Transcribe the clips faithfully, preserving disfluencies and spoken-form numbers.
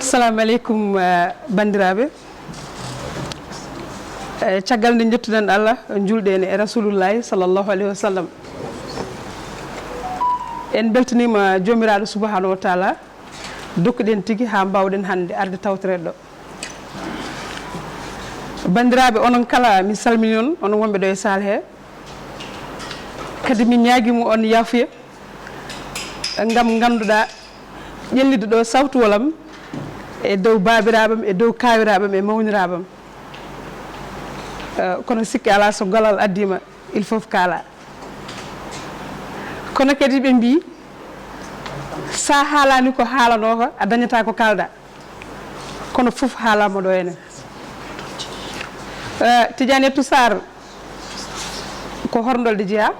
Assalamu aleykum, eh, banndiraaɓe. Eh, caggal nde njettuɗen Allah, njuulɗen e Rasulullahi sallallahu alaihi wasallam. En mbeltaniima Joomiraaɗo subhanahu wa taala, dokkuɗen tigi haa mbaawɗen hannde arde tawtoreede ɗo. Banndiraaɓe, onon kala, mi salmini on, onon wonɓe ɗo e saal he. Kadi mi ñaagii mo on yaafuya, ngam ngannduɗaa ƴellitde ɗo sawtuwol am e dow baabiraaɓe am, e dow kaawiraaɓe am, e mawniraaɓe am. Eh, kono sikki alaa, so gollal addiima, il faut kaala. Kono kadi ɓe mbii, sa haalaani ko haalanooka, a dañataa ko kaalɗaa. Kono fof haalaama ɗo ene. Eh, Tidiane Toussar ko Horndolde jeyaa,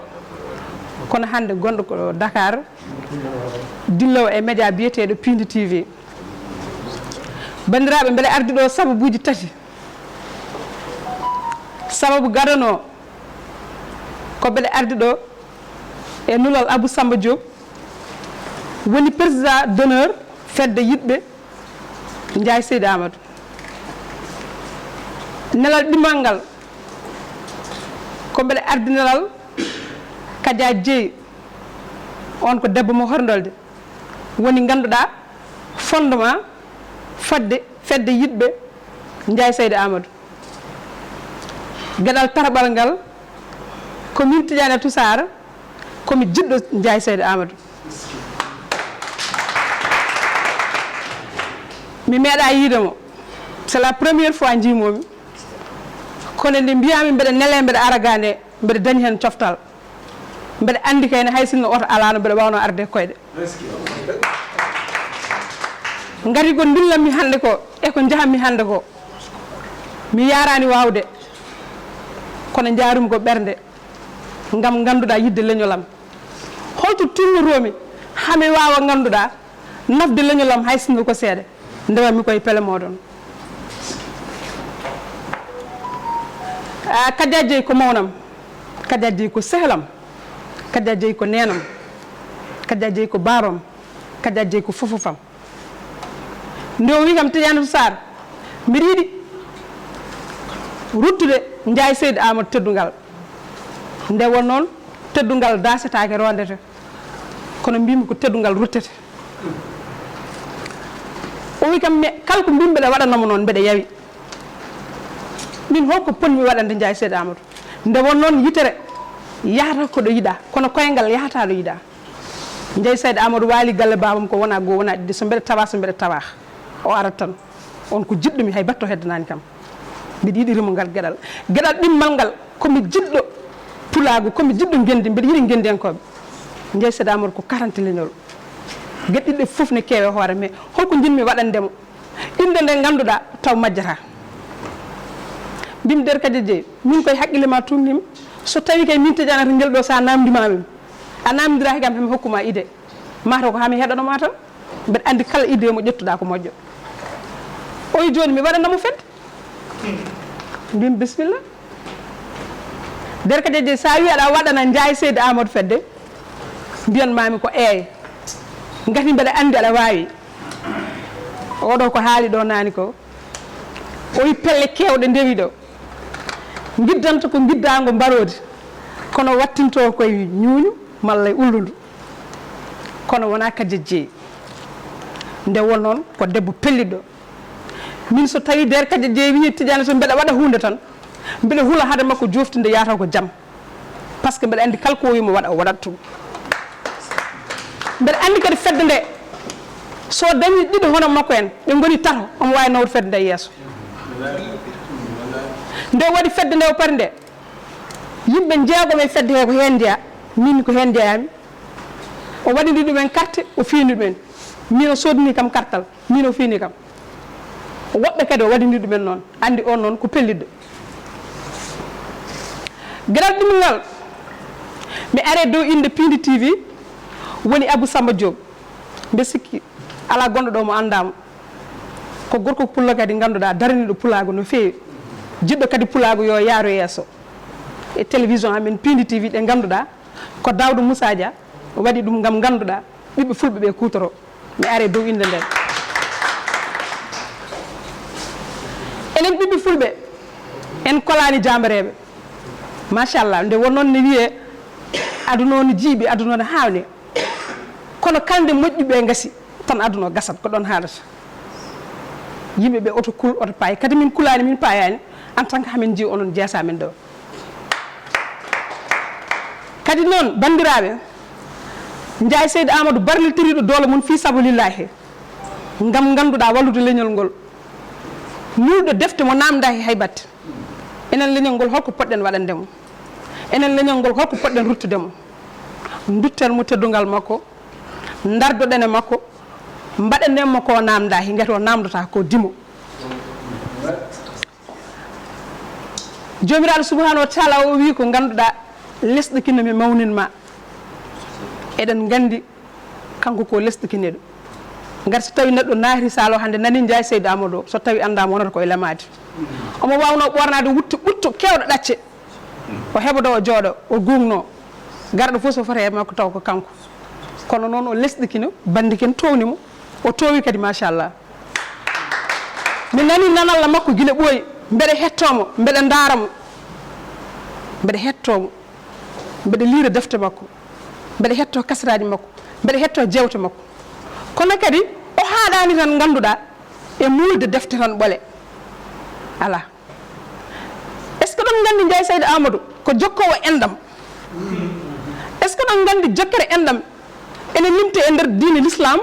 kono hannde gonɗo ko Dakar, dilloowo e média biyeteeɗo Pindi T V. Banndiraaɓe, mbeɗa ardi ɗo sababuuji tati. Sababu gadano ko mbeɗa ardi ɗo e nulal Abou Samba Diop, woni président d'honneur fedde yiɗɓe Ndiaye Seydi Amadou. Nelal ɗimmal ngal ko mbeɗa ardi nelal Kadia Dieye, on ko debbo mo Horndolde, woni ngannduɗaa fondement fodde fedde yiɗɓe Ndiaye Seydi Amadou. Geɗal tataɓal ngal ko min Tidiane Toussar, ko mi jiɗɗo Ndiaye Seydi Amadou. Mi meeɗaa yiide mo. C'est la première fois njiimoomi. Kono nde mbiyaami mbeɗa nelee, mbeɗa ara gaa nde, mbeɗa dañi heen coftal. Mbeɗa anndi kayne hay sinno oto alaano, mbeɗa waawnoo arde e koyɗe. Ngati ko ndillammi hannde ko, e ko njahammi hannde ko, mi yaaraani waawde, kono njaarumi ko ɓernde, ngam ngannduɗaa yiɗde leñol am. Holto tunnotoomi haa mi waawa ngannduɗaa nafde leñol am, hay sinno ko seeɗa, ndewatmi koye pele mooɗon. Ah, Kadia Dieye ko mawnam, Kadia Dieye ko sehlam, Kadia Dieye ko neenam, Kadia Dieye ko baabam, Kadia Dieye ko fofofam. Nde o wi kam, Tidiane Sarr, mbiɗa yiɗi ruttude Ndiaye Seydi Amadou teddungal. Nde won noon, teddungal daasetaake, roondete. Kono mbimi ko teddungal ruttete. O wi kam, mais kala ko mbimi mbeɗa waɗanamo noon, mbeɗa yawi. Min holko ponmi waɗande Ndiaye Seydi Amadou? Nde won noon, yitere yahata ko ɗo yiɗa, kono koyngal yahata ɗo yiɗa. Ndiaye Seydi Amadou waali galle baabam ko wona goo, wona ɗiɗi, so mbeɗa tawa, so mbeɗa tawa, o arat tan. On ko jiɗɗo mi, hay batto heddanaani kam. Mbiɗa yiɗi rimo ngal geɗal. Geɗal ɗimmal ngal, ko mi jiɗɗo pulaagu, ko mi jiɗɗo ngenndi, mbiɗa yiɗi ngenndiyankooɓe. Ndiaye Seydi Amadou ko quarante leñol. Geɗe ɗiɗi ɗe fof ne keewe hoore, mais holko njiɗmi waɗande mo? Innde nde ngannduɗaa taw majjata. Mbimi, Der Kadia Dieye, min koye haqqille ma tuumnimi. So tawi kay min Tidiane ngel ɗo, sa namndima min, a namndiraaki kam, hemi hokkuma idée. Mataw ko hami heɗanoma tan. Mbeɗa anndi kala idée mo ƴettuɗa ko moƴƴo. O wi, jooni mi waɗanamo fedde. Mbimi, bisimilla. Der Kadia Dieye, sa wi aɗa waɗana Ndiaye Seydi Amadou fedde, mbiyanmami ko eey. Ngati mbeɗa anndi aɗa waawi. Oɗo ko haali ɗo naani ko. O wi, pelle keewɗe ndewi ɗo. Ngiddanta ko ngiddaango mbaroodi, kono wattinto koye ñuuñu malla e ullundu. Kono wona Kadia Dieye. Nde won noon ko debbo pelliɗɗo. Min so tawi Der Kadia Dieye wi Tidiane so mbeɗa waɗa huunde tan, mbeɗa hula hade makko joftinde yataw ko jam. Par ce que mbeɗa anndi kala ko wimo waɗa, o waɗat ɗum. Mbeɗa anndi kadi fedde nde, so dañi ɗiɗo hono makko en, ɓe ngoni tato, omo waawi nawde fedde nde yeeso. Nde waɗi fedde nde o pari nde, yimɓe jeegom e fedde he ko heen njeya, min ko heen njeyami. O waɗini ɗumen carte, o fiini ɗumen. Min o sodini kam kartal, min o fiini kam. Woɓɓe kadi o waɗini ɗumen noon. Anndi on noon ko pelliɗɗo. Geɗal ɗimingal, mi are dow innde Pindi T V, woni Abou Samba Diop. Mbe sikki alaa gonɗo ɗo mo anndaamo. Ko gorko pullo kadi ngannduɗaa daraniiɗo pulaagu no feewi. Jiɗɗo kadi pulaagu yo yaaru yeeso. E télévision amen Pindi T V ɗe ngannduɗaa ko Daouda Moussa Dia waɗi ɗum ngam ngannduɗaa ɓiɓɓe fulɓe ɓe kuutoro. Mi are dow innde nden. Enen ɓiɓɓe fulɓe, en kolaani jaambareeɓe. Machallah, nde won noon ne wiyee, aduna o ne jiiɓi, aduna o ne haawni. Kono kala nde moƴƴuɓe ngasi, tan aduna o gasat, ko ɗoon haalata. Yimɓe ɓe oto kul, oto paay. Kadi min kulaani, min paayaani, en tant que hamin njiya onon jeesaa men ɗo. Kadi noon, banndiraaɓe, Njaay Seydi Amadou barlitiriiɗo doole mum fii sabu lillaahi, ngam ngannduɗaa wallude leñol ngol. Nuulɗo defte mo naamndaaki hay batte. Enen leñol ngol, holko poɗɗen waɗande mo? Enen leñol ngol, holko poɗɗen ruttude mo? Ndutten mo teddungal makko, ndardoɗen e makko, mbaɗanen mo ko naamndaaki, ngati o naamndotaa ko dimo. Joomiraaɗo subhaanahu wa taala o wii ko ngannduɗaa, lesɗo kino mi mawnin ma. Eɗen nganndi kanko ko lesɗo kineɗo. Ngati so tawi neɗɗo naati saalo hannde nani Njaay Seydi Amadou o, so tawi anndaama wonata ko e lamaade. Omo waawnoo ɓoornaade wuttu ɓuttu keewɗo ɗacce. O heɓodo o jooɗo, o guugno. Garɗo fof so foti e makko taw ko kanko. Kono noon o lesɗikino, banndiken toowni mo. O toowi kadi, machallah. Mi nani nanalla makko gila ɓooyi. Mbeɗa hettoo mo, mbeɗa ndaara mo. Mbeɗa hettoo mo. Mbeɗa liira defte makko. Mbeɗa hettoo kasiraaji makko. Mbeɗa hettoo jeewte makko. Kono kadi o haaɗaani tan ngannduɗaa e muulde defte tan ɓole. Alaa. Est-ce que ɗon nganndi Njaay Seydi Amadou ko jokkoowo enɗam? Est-ce que ɗon nganndi jokkere enɗam ene limte e nder diine l'islam?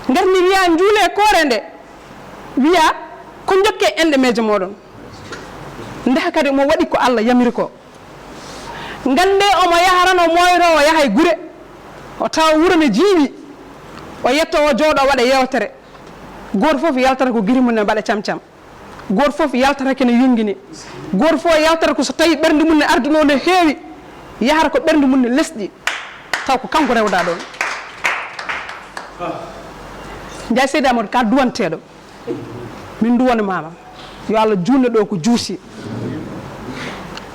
Ngar mi wiya njuule koore nde, wiya ko jokke enɗe meeje mooɗon. Ndeha kadi omo waɗi ko Allah yamiri ko. Ngannde omo yaharano mooyto o yaha e gure, o tawa wuro ne jiiɓi, o yetto o jooɗo waɗa yeewtere. Gooto fof yaltata ko giri mum ne mbaɗa cam cam. Gooto fof yaltata kene yongini. Gooto fof yaltata ko so tawi ɓernde mum ne arduno ne heewi, yahata ko ɓernde mum ne lesɗi, taw ko kanko rewda ɗon. Njaay Seydi Amadou ka duwanteɗo. Min duwanimama. Yo Allah juutnu ɗo ko juuti.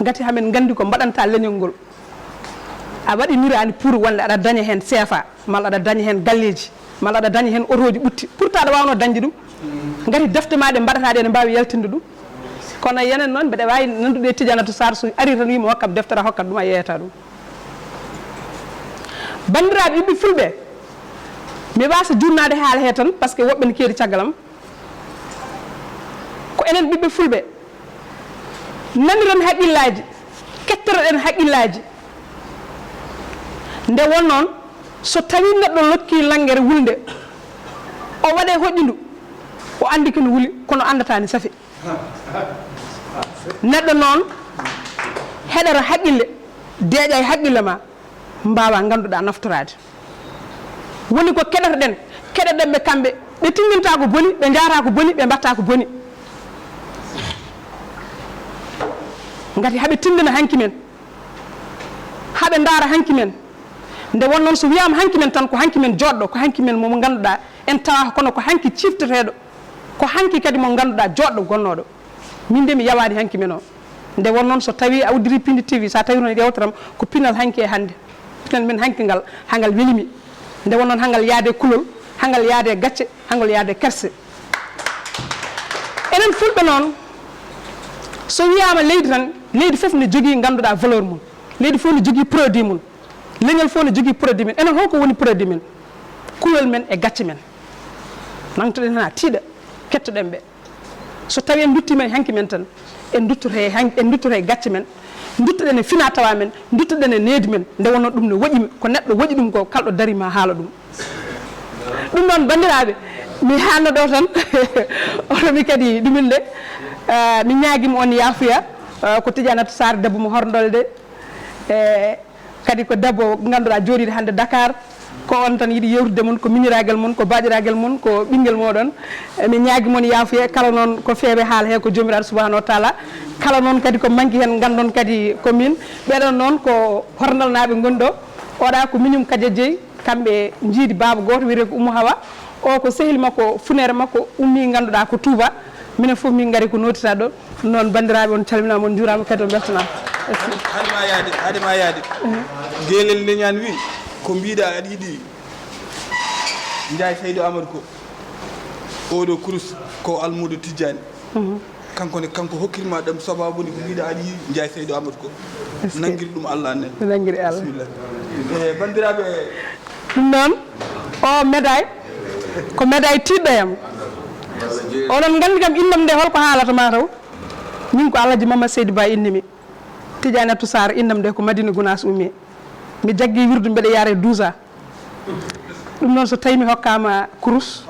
Ngati hamin nganndi ko mbaɗanta leñol ngol. A waɗi niraani pour wonde aɗa daña heen seefa, malla aɗa daña heen galleeji, malla aɗa daña heen otooji ɓutti. Pourtant aɗa waawno dañde ɗum. Ngati defte ma ɗe mbaɗata ɗe ene mbaawi yaltinde ɗum. Kono yenen noon mbeɗa waawi nanndude e Tidianatou Sarr so ari tan wiima hokkam deftere a hokkat ɗum a yeeyata ɗum. Banndiraaɓe ɓiɓɓe fulɓe, mi waasa juutnaade haala he tan, parce que woɓɓe ne keedi caggal am. Ko enen ɓiɓɓe fulɓe naniren haqqillaaji, kettoroɗen haqqillaaji. Nde won noon, so tawi neɗɗo lokki lanngere wulnde, o waɗe hoƴƴundu, o anndi ko no wuli, kono anndata ni safi. Neɗɗo noon, heɗora haqqille, deeƴa e haqqille ma, mbaawa ngannduɗaa naftoraade. Woni ko keɗotoɗen, keɗoɗen ɓe kamɓe, ɓe tinndinta ko boni, ɓe njaata ko boni, ɓe mbatta ko boni. Ngati haɓe tinndina hanki men, haɓe ndaara hanki men. Nde won noon so wiyaama hanki men tan, ko hanki men jooɗɗo, ko hanki men mo ngannduɗaa en tawa, kono ko hanki cifteteeɗo, ko hanki kadi mo ngannduɗaa jooɗɗo gonnooɗo. Min de mi yawaani hanki men o. Nde won noon so tawi a uddiri Pindi T V, so a tawi toon yewteram ko pinal hanki e hannde. Pinal men hanki ngal, hangal welimi. Nde won noon hangal yaade kulol, hangal yaade gacce, hangal yaade kerse. Enen fulɓe noon, so wiyaama leydi tan, leydi fof ne jogii ngannduɗaa valeur mum. Leydi fof ne jogii produit mum. Leñol fof ne jogii produit men. Enen holko woni produit men? Kulol men e gacce men. Nangtoɗen hena tiiɗa, kettoɗen ɓe. So tawi en nduttiima e hanki men tan, en nduttoto e han-, en nduttoto e gacce men, nduttoɗen e fina tawa men, nduttoɗen e needi men, nde wonno ɗum no woƴi, ko neɗɗo woƴi ɗum ko kalɗo dari ma haala ɗum. Ɗum noon, banndiraaɓe, mi haalno ɗo tan, oto mi kadi ɗumin de, eh, mi ñaagima on yaafuya, eh, ko Tidianatou Sarr, debbo mo Horndolde, eh, kadi ko debbo ngannduɗaa jooɗiiɗo hannde Dakar, ko on tan yiɗi yewtude mon, ko miñiraagal mon, ko baaɗiraagal mon, ko ɓinngel mooɗon. E, mi ñaagi mon yaafuye, kala noon ko feewe haala he ko Joomiraaɗo Subhaanahu wa Taala, kala noon kadi ko manki heen nganndon kadi ko min. Ɓeɗon noon ko Horndolnaaɓe ngoni ɗo, oɗa ko miñum Kadia Dieye, kamɓe njiidi baaba gooto wiyetee ko Oumou Hawa, o ko sehil makko, funere makko ummi ngannduɗaa ko Touba, minen fof min ngari ko nootita ɗo. Noon, banndiraaɓe, on calminaama, on njuuraama, kadi on mbeltanaama. Merci. Haade ma yaade, haade ma yaade. Geelel leñaan wi, ko mbiɗa aɗa yiɗi Njaay Saydu Amadou ko. Oɗo kurus ko almuudo Tijjani. Kanko ne, kanko hokkirma ɗum, sababu ni ko mbiɗa aɗa yiɗi Njaay Saydu Amadou ko. Est-ce que nangiri ɗum Allah annen. Nangiri Allah. Bisimilla. E, banndiraaɓe. Ɗum noon, o médaille, ko médaille tiiɗɗo yam. Oɗon nganndi kam innam nde holko haalata ma taw? Min ko Alhaji Mamadou Seydi Ba inni mi. Tijjani Atou Sarr innam nde ko Madina Gounass ummi. Mi jaggi wirdu mbeɗa yaare douze ans. Ɗum noon, so tawi mi hokkama kurus,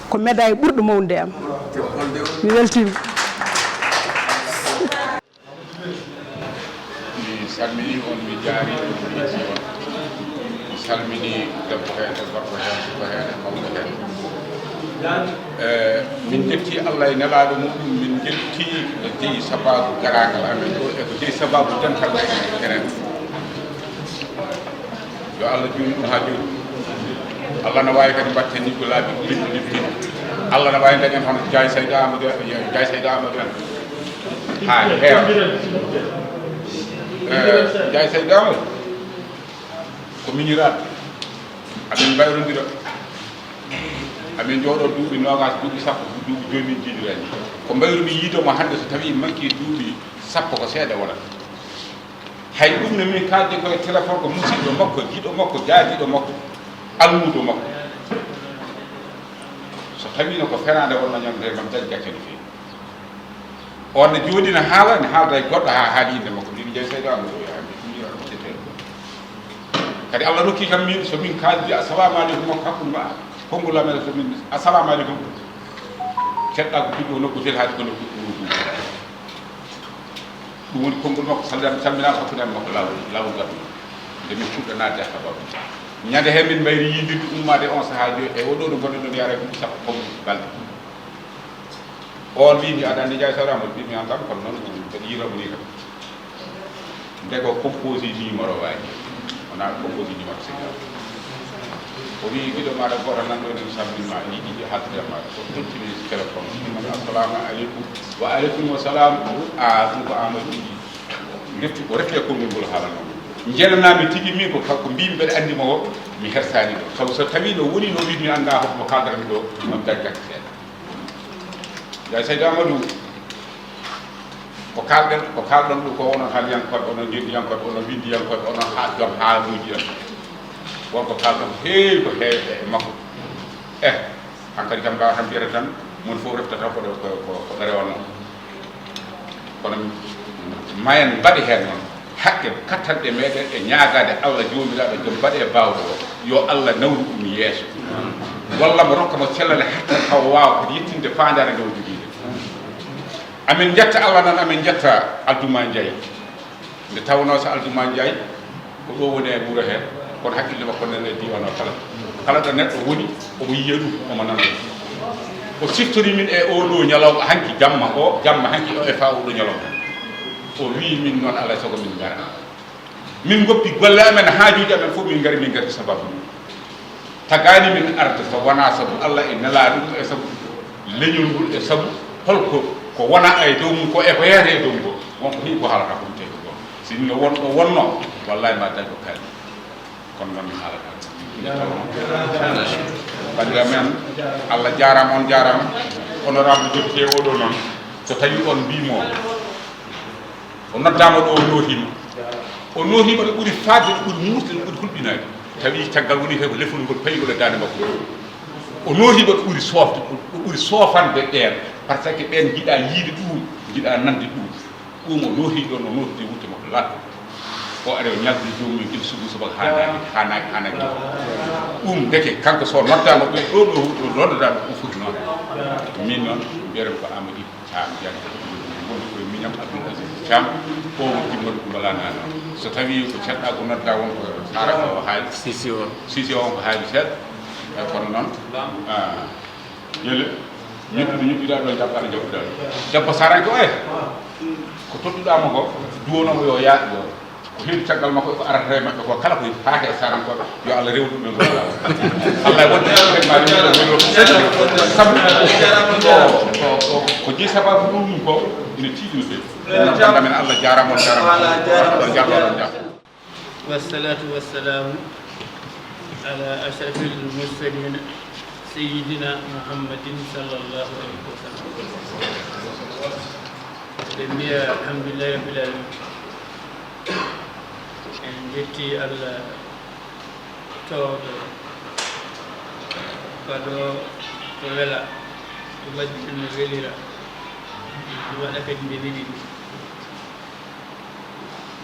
ko médaille ɓurɗo mawnude am. Mi weltima. Mi salmini on, mi jaari on, mi yetti on. Mi salmini debbo heen e gorko heen, suka heen e mawɗo heen. E, min njetti Allah e nelaaɗo muɗum, min njetti ko jeyi sababu garaangal amen ɗo e ko jeyi sababu dental enen. Yo Allah juutnu ɗum haa jooɗi. Allah na waawi kadi mbatten ni ko laabi ɗiɗi liftin. Allah na waawi dañen hono Njaay Saydu Amadou, Njaay Saydu Amadou en. Haa heewa. E, Njaay Saydu Amadou ko miñiraaɗo. Amin mbayrondira. Amin njooɗo duuɓi noogaas, duuɓi sappo, duuɓi joyi min njiidirani. Ko mbayru mi yiido mo hannde, so tawi manki duuɓi sappo ko seeɗa wonata. Hay ɗum ne min kaaldi koye téléphone ko musidɗo makko, jiɗo makko, jaadiɗo makko, almuudo makko. So tawino ko fenaande wonno ñande, kam dañ gacce no feewi. On ne jooɗi ne haala, ne haalda e goɗɗo haa haali innde makko. Mbiimi, Njaay Saydu Amadou, o yaha, mbiimi, ɗum wiya ɗum tete. Kadi Allah rokki kam min, so min kaaldi, "Assalamu aleykum," makko hakkunde ma, konngol amen, so min, "Assalamu aleykum." Ceɗɗa ko juɗɗo nokku tel haadi ko nokku ɗum. Ɗum woni konngol makko, sallam-, salminaama hakkunde am makko laawol, laawol ngal. Nde min puɗɗa naatde e habaru. Ñande heen min mbayri yiidirde ummaade on sahaa jooni, e oɗo ɗo ngonɗen ɗon yaara duuɓi sappo comme balɗe. On wii mi, "Aɗa anndi Njaay Saydu Amadou?" Mbiimi, "Anndaa mo, kono noon mbeɗa yiiloo mo nii kam." Nde ko composé numéro waaji, wonaa composé numéro signal. O wii, "Giɗo maaɗa gooto nan ɗo, enen salmin ma, yiɗi haaldude e maaɗa." O tottini téléphone, o wii, "Assalamu aleykum." "Wa aleykum salam." "A, ɗum ko Amadou Idi." Refti, o refti e konngol ngol haalanoo. Njenanaa mi tigi, min ko kanko mbiimi mbeɗa anndi mo o, mi hersaani ɗo. Sabu so tawii no woni no wiɗmi anndaa hoto mo kaaldaram ɗo, mam dañ gacce seeɗa. Njaay Saydu Amadou, ko kaalɗen, ko kaalɗon ɗum ko onon haaliyankooɓe, onon ngendiyankooɓe, onon winndiyankooɓe, onon haa joom haaluuji en. Won ko kaalɗon heewi ko heewi e makko. Eh, hankadi kam mbaawa tan mbiyata tan, mon fof reftata ko ɗo, ko, ko, ko ɗo rewanoo. Kono ma en mbaɗe heen noon haqqe kattanɗe meeɗen e ñaagaade Allah Joomiraaɗo joom baɗe baawɗo o, yo Allah nawru ɗum yeeso. Walla mo rokka mo cellal e hattan taw waawa kadi yettinde faandaare nde o jogii nde. Amin njetta Allah noon, amin njetta Alduma Njaay. Nde tawnoo so Alduma Njaay ko ɗo woni e wuro hee, kono hakkille makko nana e diiwaan o kala. Kala ɗo neɗɗo woni, omo yiya ɗum, omo nana ɗum. O siftori min e oo ɗoo ñalawma hanki jamma o, jamma hanki o e faa oo ɗoo ñalawma. O wii min noon, alaa e sago min ngara. Min ngoppi golle amen, haajuuji amen fof min ngari, min ngarti sababu mum. Tagaani min arde so wonaa sabu Allah e nelaaɗo mum, e sabu leñol ngol, e sabu holko ko wona e dow mum, ko e ko yeyata e dow mum ko. Won ko heewi ko haalata ko ɗum tawi ko goonga. Sinno won ɗo wonnoo, wallaahi ma dañ ko kaali. Kono noon mi haalata. Banndiraaɓe men, Allah jaaraama, on jaaraama. Honorable député oo ɗoo noon, so tawii on mbiimo, o noddaama ɗo, o nootiima. O nootiima ɗo ɓuri faatde, ɗo ɓuri muusde, ɗo ɓuri hulɓinaade. Tawi caggal woni tawi ko lefol ngol paygol e daande makko. O nootiima ɗo ɓuri soofde, ɗo ɓuri soofande ɓeen. Par ce que ɓeen njiɗaa yiide ɗum, njiɗaa nande ɗum. Ɗum o nooti ɗoon, o nootide wutte makko laaɓɗo. O ari o ñaldi joomum en gila subaka haa naange, haa naange, haa naange. Ɗum ndeke kanko so noddaama ɗo, ɗo, ɗo, ɗo noddataa ɗum foti noon. Min noon, mbiyatee ko Amadou Thiam Diagne. Woni koye miñam Abdoul Aziz Thiam, o woni Jimmatu Kumba Laanaano. So tawii ko ceɗɗa ko nodda won ko Sara o haali. Sisi o. Sisi o on ko haali seeɗa. E kono noon, ah, Jele, ñoddude ñodduɗaa ɗo, jaɓɓaade jaɓɓuɗaa ɗo. Debbo Saranke o, eh, ko tottuɗaa mo ko, duwonoo mo yo yaaɗ ɗo. Ko heedi caggal makko, ko arata e maɓɓe ko, kala ko faati e Sarankooɓe, yo Allah rewnu ɗum e ngol laawol. Allah e wonde e ma rewnu ɗum e ngol. Sabu ko, ko, ko, ko jeyi sababu ɗum ɗum ko, ina tiiɗi no feewi. Ɗum ko men Allah jaaraama, on jaaraama. On jaaraama, on jaaraama. والصلاة والسلام على أشرف المرسلين Seyyidina Muhammadin sallallahu alayhi wa sallam. Ɓe mbiya alhamdulillahi rabbil alamin. En jetti Allah towɗo, kadi ko wela, ɗum waɗi en no welira, ɗum waɗa kadi nde weli ni.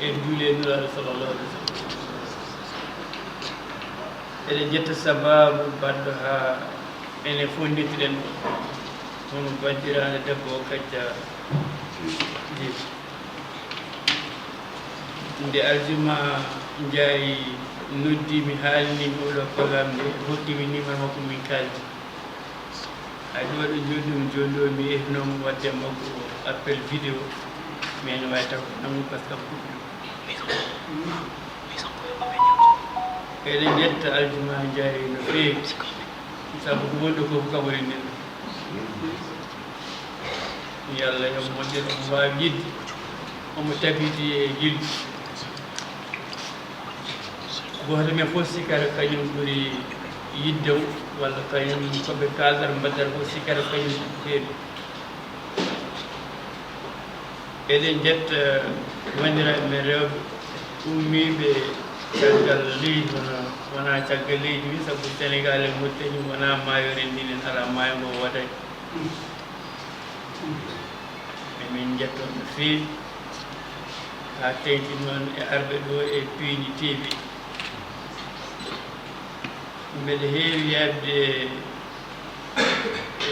En juuli e Nulaaɗo sallallahu alayhi wa sallam. Eɗen njetta sababu baɗɗo haa enen fof ndettiɗen, hono banndiraaɗo debbo o Kajja Diop. Nde aljuma Njaay noddi mi, haalni mi oɗo programme nde, hokki mi numéro makko, min kaaldi. Hay ɗum waɗi jooni ɗum, jooni ɗo mi yehi noon waɗde makko appel vidéo, mais ene waawi taw ko nanngu, parce que am kuɓɓi ɗum. Eɗen njetta aljuma Njaay no feewi, sabu ko woni ɗo fof kam woni nen. Yo Allah yo moƴƴere, omo waawi yiɗde, omo tabiti e yiɗde. Gooto men fof sikkata kañum ɓuri yiɗde mo, walla kañum ko ɓe kaaldata, mbaɗata fof sikkata kañum ɓuri heewi. Eɗen njetta wanndiraaɓe men rewɓe ummiiɓe caggal leydi, wona, wona caggal leydi wi, sabu Senegaal e Mauritanie wona maayo renndinen, alaa maayo ngo waɗay. Emin njetton no feewi, haa teeŋti noon e arɓe ɗo e Piindi T V. Mbeɗa heewi yaɓde, e,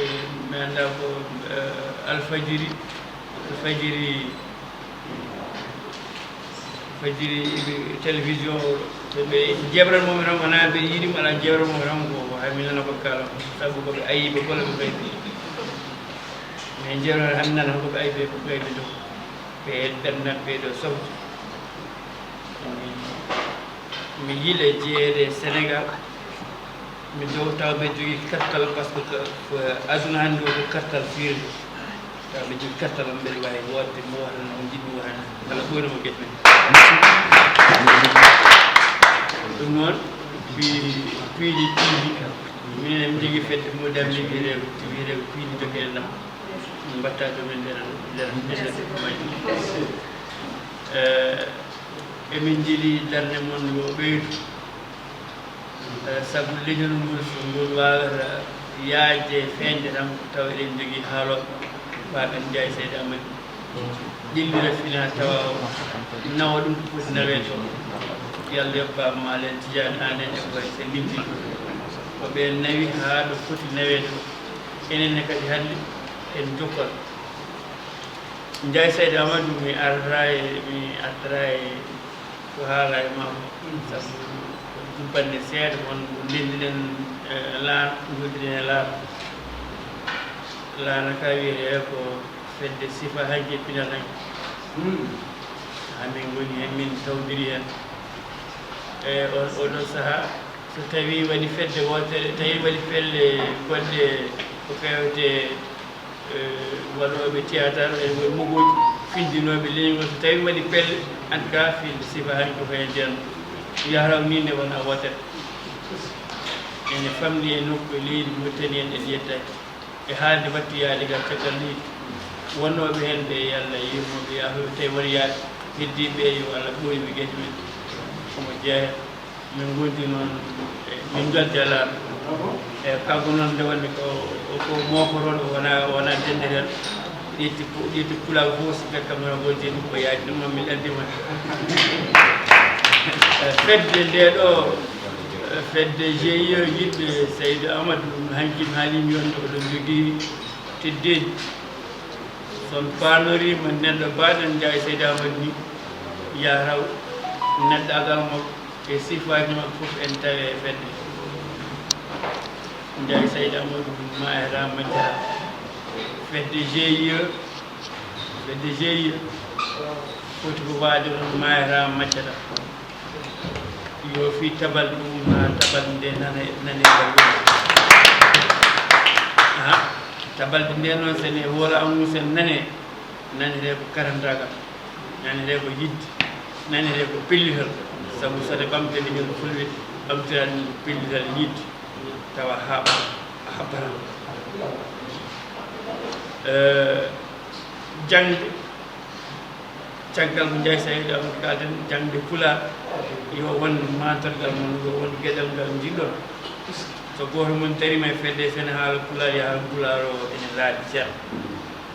mi anndaa ko, eh, Alfajiri, Alfajiri, Fajiri télévision o, so ɓe jebranooɓe tan, wonaa mbeɗa yiɗi mo, alaa, jebranooɓe tan ko hay mi nana ko kaalata, sabu ko ɓe ayiiɓe golle ɓe mbaɗi. Mais jebranooɓe hay mi nana ko ɓe ayiiɓe, ko ɓe ayiiɓe ɗo. Ɓe ɓernat ɓe ɗo sofde. Mi yiɗa jeyeede Senegaal. Mi dow taw mbeɗa jogii kartal, par ce que ko, ko aduna hannde o ko kartal fiyri. Taw mbeɗa jogii kartal am, mbeɗa waawi wootde mo wata no njiɗmi wata ni. Kala ɓooyno mo geɗe men. Ɗum noon, pi-, piiji piiji. Minen emin njogii fedde mo dammi wiyetee, wiyetee ko piiji jokkere ndam. Min mbatta ɗum e nder, nder, nder, nder majji. Eh, emin njeli darnde mon yo ɓeydu. Eh, sabu leñol ngol, so ngol waawata yaajde e feeñde tan, tawa eɗen njogii haalooɓe, Paamen Njaay Seydi Amadu. Ƴellira fina tawa o, nawa ɗum ko foti naweede o. Yo Allah yoɓ Baaba Maal en Tijaani Aan en e ko wayi so limti. Ko ɓe nawi haa ɗo foti naweede o. Enen ne kadi hannde en jokkol. Njaay Seydi Amadu, mi ardataa e, mi ardataa e ko haala e maa ko, sabu ko jubbanɗe seeɗa, won ko ndenndiɗen, eh, laana, njoddiɗen e laana. Laana ka wiyetee ko fedde sifa hanki e pinal hanki. Haa min ngoni heen, min tawdiri heen. E on, oɗo sahaa, so tawii waɗi fedde wootere, tawii waɗi pelle goɗɗe ko fewte, eh, waɗooɓe théâtre, e won mogooji findinooɓe leñol, so tawii waɗi pelle, en tout cas, fii sifa hay ko heen nden. Yahraw ni nde wona wootere. Ene famɗi e nokku e leydi Mauritanie en, en yettaaki. E haalde wattu yaade ga caggal leydi. Wonnooɓe heen ɓe, yo Allah yurmo ɓe, yaafoya tawi won yaaɓe. Heddiiɓe ɓe, yo Allah ɓooy ɓe geɗe men. Omo jeeya. Min ngondi noon, e, min njalti e laaɗo. E, kanko noon nde wonmi ko, ko mooforooɗo, wona, wona denndiral. Ƴetti pu-, ƴetti pulaagu fof, so bekka mona gondi ɗum ko yaaji, ɗum noon min njalti mon. E, fedde nde ɗo, e, fedde G I E yiɗɓe Seydi Amadou, hanki mi haalii mi wonde oɗon njogii teddeendi. So on paanoriima neɗɗo baaɗo Njaay Seydi Amadou ni, yahraw neɗɗaagal makko e sifaaji makko fof en tawi e fedde. Njaay Seydi Amadou Maayata Majjata. Fedde G I E, fedde G I E foti ko waade ɗon Maayata Majjata. Yo fii tabal ɗum haa tabal nde nane, nane. Aha, tabalde nde noon, so ne woola amu, so nane, nanetee ko karantaagal, nanetee ko yiɗde, nanetee ko pellital. Sabu so ne ɓamtani ñande fulɓe, ɓamtiraani ɗum ko pellital yiɗde, tawa haaɓa. Habbana. Eh, jaŋde, caggal ko Njaay Saydu Amadu kaalden, jaŋde Pulaar yo won mantorgal mon, yo won geɗal ngal njiɗɗon. So gooto mon dariima e fedde, so ene haala Pulaar, yaha Pulaar o ene laaɓi cer,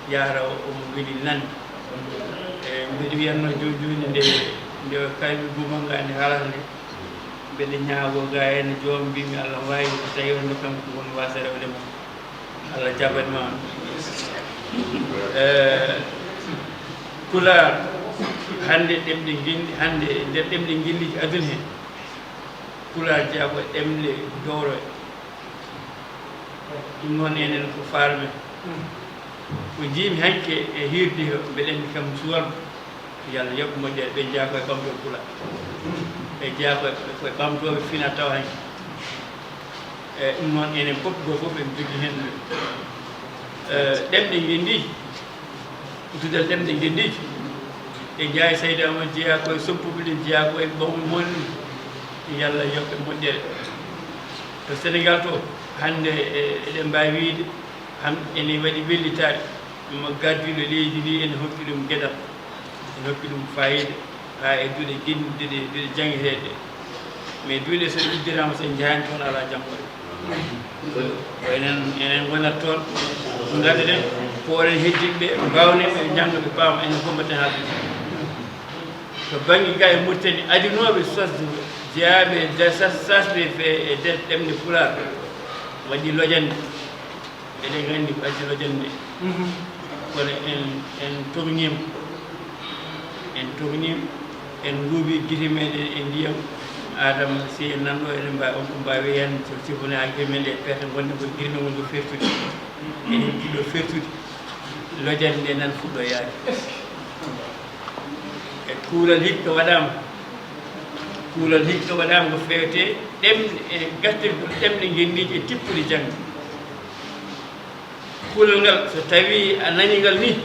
yahata o omo weli nande. E mbiɗo wiyatno jooni jooni nde, nde o kaymi gumal ngal nde haalata nde, mbeɗa ñaagoo ga heen joom mbimi Allah waawi, so tawi on kam ko won waasa rewde mo, Allah jaɓat ma. Eh, Pulaar, hannde ɗemɗe ngenndi, hannde e nder ɗemɗe ngenndiiji aduna heen, Pulaar jeyaa ko e ɗemɗe dowrowe. Ɗum noon enen ko faalo men. Ko njiimi hanki e hiirde o, mbeɗa anndi kam suwal, yo Allah yoɓ moƴƴere, ɓe jeyaa ko e ɓamtooɓe Pulaar. Ɓe jeyaa ko e, ko e ɓamtooɓe fina tawa hanki. E ɗum noon enen fof, gooto fof en jogii heen, eh, ɗemɗe ngenndiiji. Duɗal ɗemɗe ngenndiiji. E Njaay Saydu Amadu jeyaa ko e soppuɓe ɗum, jeyaa ko e ɓawmi mon ɗum. Yo Allah yoɓ ɓe moƴƴere. To Senegaal to, hannde e, eɗen mbaawi wiyde, han-, ene waɗi wellitaare. Mo gardiiɗo leydi ndi ene hokki ɗum geɗal, ene hokki ɗum faayiida, haa e duɗe gin-, duɗe, duɗe janngeteeɗe. Mais duɗe so ɗe uddiraama, so en njahaani toon, alaa janngoore. Ko enen, enen ngonata toon, ngaddoɗen, pooren heddiiɓe ɓe, mbawnen ɓe, njannga ɓe, paama, enen fof mbaɗten haaldude. To bannge ga e Mauritanie, adunooɓe sosde, jeyaaɓe e nder sas-, sasde fe-, e nder ɗemɗe Pulaar, waɗi lojannde. Eɗen nganndi ko addi lojannde. Mhm. Kono en, en togniima. En togniima. En luubi gite meɗen e ndiyam. Adama, si en nanɗo, eɗen mbaawi, on ko mbaawi heen, so sifoni haa gite men ɗe peeta, ngonɗen ko gite men ngoni ko fertude. Eɗen njiɗɗo fertude. Lojannde nde nan fuɗɗo yaade. E kuulal hikka waɗaama. Kuulal hikka waɗaama ko feewte ɗemɗe, e gartirgol ɗemɗe ngenndiije e tippude jaŋde. Kuulal ngal, so tawii a nanii ngal nii,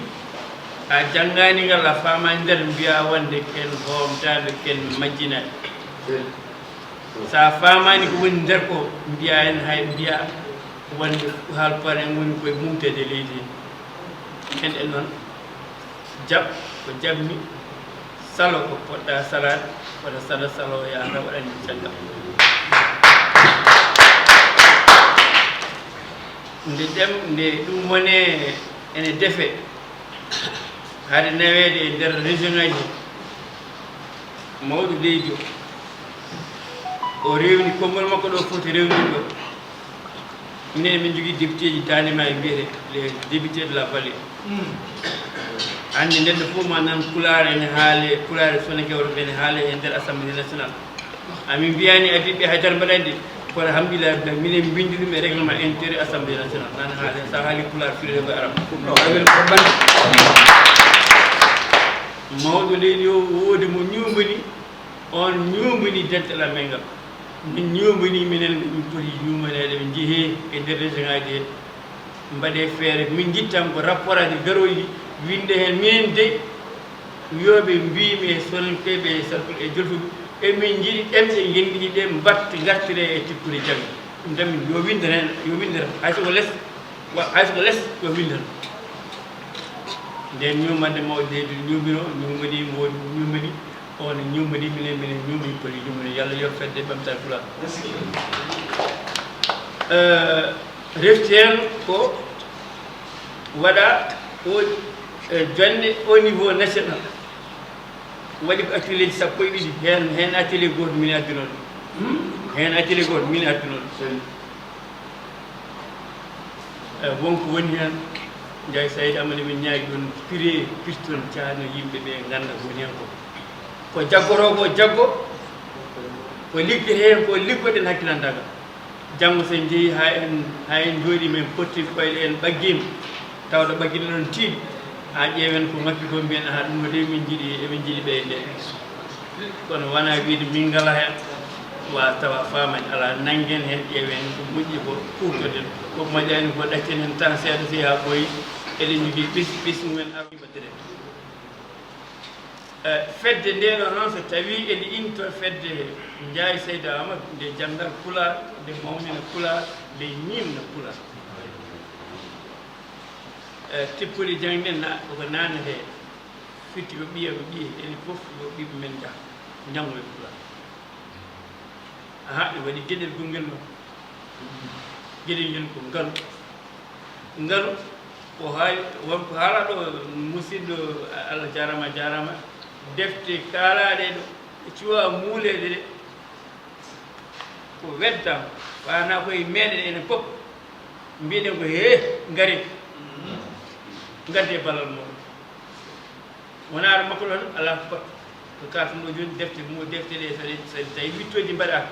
a janngaani ngal, a faamaani nder, mbiyaa wonde ken hoomtaaɓe, ken majjinaaɓe. So a faamaani ko woni nder ko, mbiyaa heen hay, mbiyaa wonde Haalpulaar en ngoni koye mumteede leydi hee. Enen noon, jaɓ ko jaɓmi, salo ko poɗɗa salaade, wota salo salo yahata waɗani caggal. Nde ɗem, nde ɗum wone ene defe, hade naweede e nder région ngaji, mawɗo leydi o, o rewni konngol makko ɗo foti rewnude ɗo. Minen min njogii député ji daande maayo mbiyetee les députés de la vallée. Hannde neɗɗo fof ma nan Pulaar ene haale, Pulaar e Soninke walla ene haale e nder Assemblée nationale. Amin mbiyaani adiiɓe haydara mbaɗani ɗi, kono alhamdulillah, minen mbinndi ɗum e règlement intérieur Assemblée nationale. Nan haale, so a haali Pulaar, firee ko Arab. Mawɗo leydi o, woodi mo ñuumbani, on ñuumbani dental amen ngal. Min ñuumbani, minen min poti ñuumaneede, ɓe njehee e nder région ngaji he. Mbaɗee feere, min njittan ko rapport aji garooji, winnde heen, minen dey, wiyooɓe mbiimi e Soninkeeɓe e Sarkuɓe e Jolfuɓe, emin njiɗi ɗemɗe ngenndiije ɗe mbaɗta, ngartiree e tippude jaŋde. Ɗum tan min, yo winndere heen, yo winndere, hay so ko les, wa-, hay so ko les, yo winndere. Nden ñuumande mawɗo leydi ñuumino, ñuumani, mo ñuumani, on ñuumani, minen, minen ñuumani, poti ñuumani. Yo Allah yoɓ fedde ɓamtaare Pulaar. Eh, refti heen ko waɗa o, eh, jonnde au niveau national. Waɗi ko atelier ji sappo e ɗiɗi, heen, heen atelier gooto min adduno ɗum. Heen atelier gooto min adduno ɗum. Eh, won ko woni heen, Njaay Saydi Amadu, min ñaagi ɗum, piree, pirton, cahno yimɓe ɓe ngannda ko woni heen ko. Ko jaggotoo ko jaggo, ko liggete heen ko liggoɗen hakkilantagal. Janngo so en njehii haa en, haa en njooɗii, men potti koyɗe en ɓaggiima, tawde ɓaggina ɗon tiiɗi, haa ƴeewen ko ngakki ko, mbiyen, "Aha, ɗum no de min njiɗi, emin njiɗi ɓeyde." Kono wonaa wiyde min ngalaa heen, wa tawa faamaani alaa, nanngen heen, ƴeewen ko moƴƴi ko, kuutoɗen, ko moƴƴaani ko, ɗaccen heen tan seeɗa, so yaha ɓooyi, eɗen njogii ɓis, ɓis mumen arɓe mbaɗiree. Eh, fedde nde ɗo noon, so tawii ene into fedde Njaay Seyda Amadou, nde janngal Pulaar, nde mawnina Pulaar, nde ñiimna Pulaar. Eh, tippudi jangde na, ko naane he, fitti ko ɓiya, ko ɓiye, enen fof yo ɓiɓɓe men njah, njanngo e Pulaar. Aha, ɗum waɗi geɗel gongel ɗo. Geɗel ngel ko ngalu. Ngalu, ko haali, won ko haala ɗo, musidɗo, Allah jaaraama, jaaraama. Defte kaalaaɗe ɗo, ɗe cuwa muuleede ɗe, ko weddaama. Ɓaana koye meɗen enen fof. Mbiɗen ko, "Hee, ngare. Ngadde ballal mooɗon." Wonaa ɗo makko ɗon, alaa ko baɗɗo. Ko kaatum ɗo jooni, defte mo, defte ɗe, so ɗe, so ɗe tawi wittooji mbaɗaaka,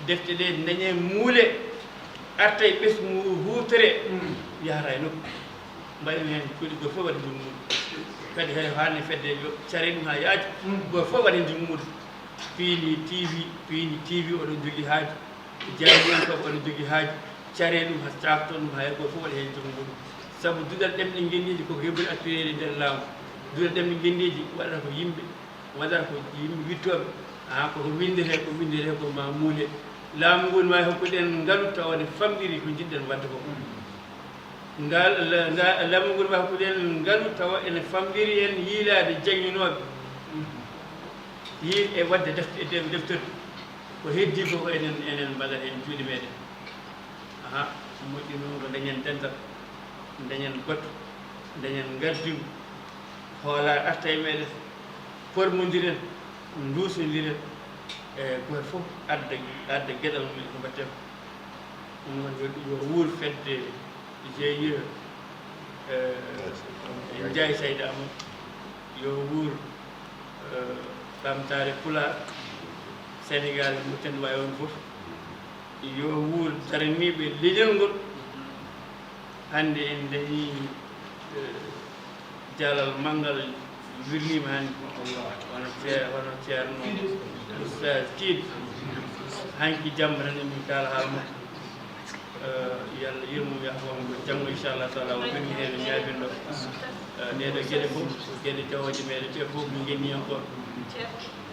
defte ɗe dañe muule, arta e ɓesngu ngu, huutore, yahata e nokku. Mbaɗen heen kuuɗe, gooto fof waɗa junngo mum. Kadi, hay haanni fedde yo care ɗum haa yaaja, gooto fof waɗa heen junngo mum. Piindi T V, piindi T V, oɗon jogii haaju. Jaabiyankooɓe oɗon jogii haaju, caree ɗum, haa caakton ɗum, haa hay gooto fof waɗa heen junngo mum. Sabu duɗal ɗemɗe ngenndiije koko heɓori accuyeede e nder laamu. Duɗal ɗemɗe ngenndiije waɗata ko yimɓe, waɗata ko yimɓe wittooɓe. Haa koko winndetee, ko winndetee ko ma muule. Laamu ngu ne waawi hokkude en ngalu tawa ne famɗiri ko njiɗ-ɗen waɗde ko. Ngal, la-, nga-, laamu ngu ne waawi hokkude en ngalu tawa ene famɗiri en yiilaade jannginooɓe. Yiil e waɗde defte, e def-, deftere. Ko heddii ko, ko enen, enen mbaɗa heen juuɗe meɗen. Aha, moƴƴi noon ko dañen dental, dañen batu, dañen ngardigu, hoolaare arta e meɗen, pormondiren, nduusondiren, e gooto fof adda, adda geɗal mum e ko mbaɗten. Ɗum noon yo, yo wuur fedde G I E, eh, Njaay Sayda Amadou, yo wuur, eh, Ɓamtaare Pulaar, Senegaal e Mauritanie wawi on fof. Yo wuur daraniiɓe leñol ngol. Hannde en dañii, eh, jaalal manngal wirniima hannde. Hono ce-, hono Ceerno Oustaz Tiiɗ. Hanki jamma tan emin kaala haala makko. Eh, yo Allah yurmo, yahfo mo. Janngo, inchallah taala, o wirni heen ñaabinɗo. Eh, ɗee ɗoo geɗe fof, geɗe jawooje meɗen, ɓe fof ko ngenniyankooɓe.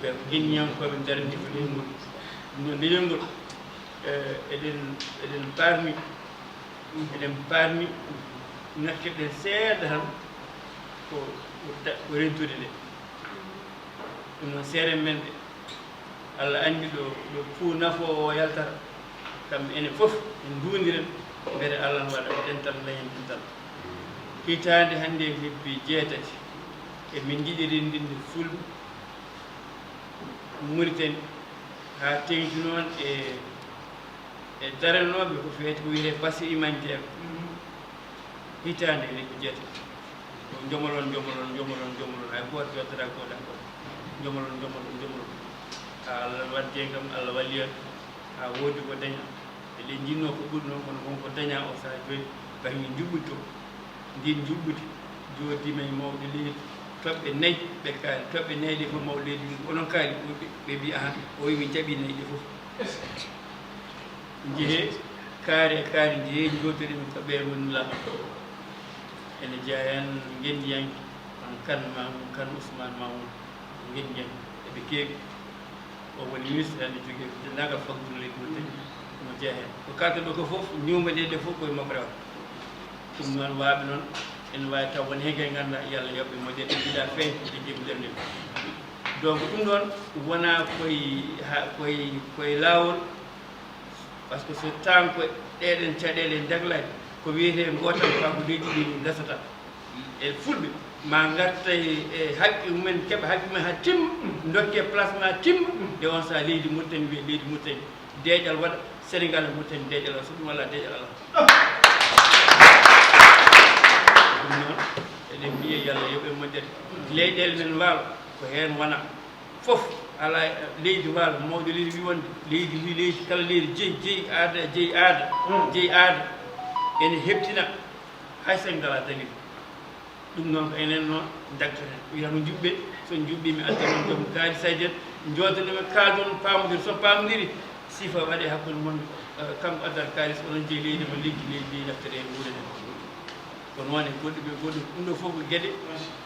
Ɓe ko ngenniyankooɓe daranii ko leñol ngol. Ɗum noon, leñol ngol, eh, eɗen, eɗen paarni, eɗen paarni, ŋaktirɗen seeɗa tan ko, ko ta-, ko rentude nde. Ɗum noon, seeɗa men ɗe, Allah anndi ɗo, ɗo fuu nafoowo o yaltata. Kam enen fof en nduundiren, mbele Allah ne waɗa dental, dañen dental. Hitaande hannde e lebbi jeetati, emin njiɗi renndinde Fulɓe Mauritanie, haa teeŋti noon e, e daranooɓe ko feeti ko wiyetee bassin humanitaire. Hitaande e lebbi jeetati. Ko jomolon, jomolon, jomolon, jomolon. Hay gooto yottataa gooto hay gooto. Jomolon, jomolon, jomolon. Haa Allah waddi en kam, Allah walli en. Haa woodi ko dañaa. Eɗen njinnoo ko ɓuri noon, kono won ko dañaa o sahaa jooni, bannge njuɓɓudi to. Ndiin njuɓɓudi jooɗdiima e mawɗo leydi, toɓɓe nayi ɓe kaali, toɓɓe nayi ɗe fof mawɗo leydi wi, "Onon kaali?" Ɓe, ɓe mbi, "Ahan." O wi, "Min jaɓii nayi ɗe fof." Njehee kaari e kaari, njehee njooɗoɗen ko ɓeen woni laamu. Ene jeyaa heen ngenndiyanke, hono Kan Mamoun, Kan Ousmane Mamoun, ngenndiyanke, eɓe keewi. O woni ministre hannde jogii denndaangal faggudu leydi Mauritanie, omo jeyaa heen. Ko kaalten ɗo ko fof, ñiiwme ɗe, ɗe fof ko e makko rewata. Ɗum noon, waaɓe noon, ene waawi taw won heen kay nganndaa, yo Allah yoɓ ɓe moƴƴere, ɓe njiɗaa feeñ, ɓe jebbi ɓernde. Donc, ɗum noon wonaa koye ha-, koye, koye laawol, par ce que so taanko ɗeɗen caɗeele en jaglani, ko wiyetee gootal, kanko leydi ndi gasata. E Fulɓe, ma ngarta e, e haqqe mumen, keɓa haqqe mumen haa timma, ndokke place ma timma, nde on sahaa leydi Mauritanie wiyee leydi Mauritanie, deeƴal waɗa, Senegaal e Mauritanie deeƴal waɗa, so ɗum alaa, deeƴal alaa. Ɗum noon, eɗen mbiya yo Allah yoɓ en moƴƴere. Leyɗeele men waalo, ko heen wona fof, alaa leydi waalo, mawɗo leydi wi wonde, leydi wi leydi, kala leydi jeyi, jeyi aada, jeyi aada, jeyi aada, ene heɓtina, hay so en ngalaa dalil. Ɗum noon ko enen noon njaggeten. Wiyata ko njuɓɓe, so njuɓɓi mi adda noon joom kaalis e nder, njooɗoɗen, kaalden, paamodire. So paamodiri, sifa waɗe hakkunde mon, eh, kanko addata kaalis, onon jeyi leydi mon, liggi leydi ndi, naftore e nguurndam. Ko noon e goɗɗo ɓe goɗɗo, ɗum ɗo fof ko geɗe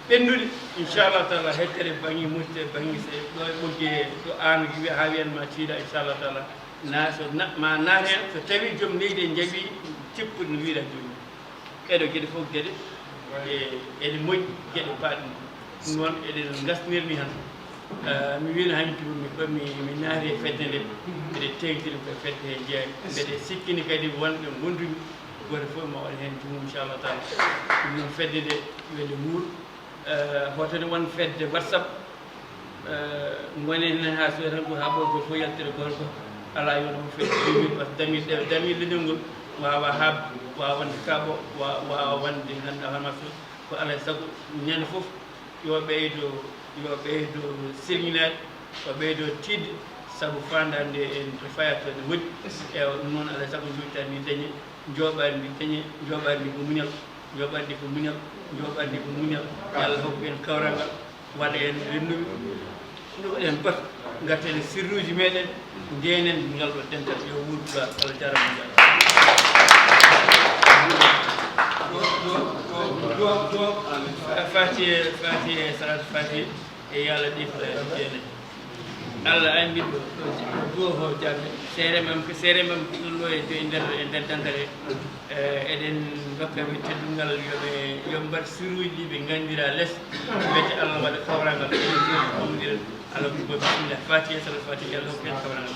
ɓennuɗe, inchallah taala, hettere bangge muste, bangge se ɗo e ɓogge, ɗo aan wiya haa wiyan ma tiiɗa, inchallah taala. Na so na-, ma naat heen, so tawi joom leydi en njaɓi tippude no wiira jooni. Ɗeɗo geɗe fof geɗe, e, eɗe moƴƴi, geɗe paaɗi. Ɗum noon eɗen ngasnirni hannde. Eh, mi wiino hannde mi, mi, mi naati e fedde nde, mbeɗe teeŋtini ko e fedde he jeyaa. Mbeɗe sikkini kadi wonɓe ngondumi, gooto fof ma waɗ heen junngo, inchallah taala. Ɗum noon fedde nde, yo nde wuur. Eh, hoto ne won fedde WhatsApp. Eh, ngonen heen haa so tan ko haa ɓooy gooto fof yaltira gooto ko alaa, yo ɗum fedde, par ce que damir, damir leɗel ngol waawa haaɓde, waawa wonde kaɓo, wa-, waawa wonde ngannduɗaa hono makko. Ko alaa e sago ñande fof yo ɓeydo, yo ɓeydo sirŋinaade, yo ɓeydo tiiɗde, sabu faandaare nde en to fayata to ene woɗɗi. Ewa, ɗum noon alaa e sago njuuta mi dañe, njooɓaari ndi dañe, njooɓaari ndi ko muñal, njooɓaari ndi ko muñal, njooɓaari ndi ko muñal. Yo Allah hokku en kawrangal, waɗa en rennuɓe. Ɗum eɗen poti ngarten e sirruuji meɗen, ndeenen ngal ɗo dental, yo wuur Pulaar. Allah jaaraama, on njaaraama. Fa-, Faatiha, Faatiha, Salaatul Faatiha, e yo Allah ɗi Pulaar jeenayi. Allah ay mbiɗo ɗo, ɗo duwo ho jaabe. Seere mam ko seere mam ɗum ɗo e, e nder, e nder dental he. Eh, eɗen ndokka ɓe teddungal, yo ɓe, yo ɓe mbaɗ sirruuji ɗi ɓe nganndira les, mbiyete Allah waɗa kawrangal, ko ɗum fof ko ɗum ɗiɗo. Allah ko bismillah, Faatiha, Salaatul Faatiha, yo Allah hokku en kawrangal.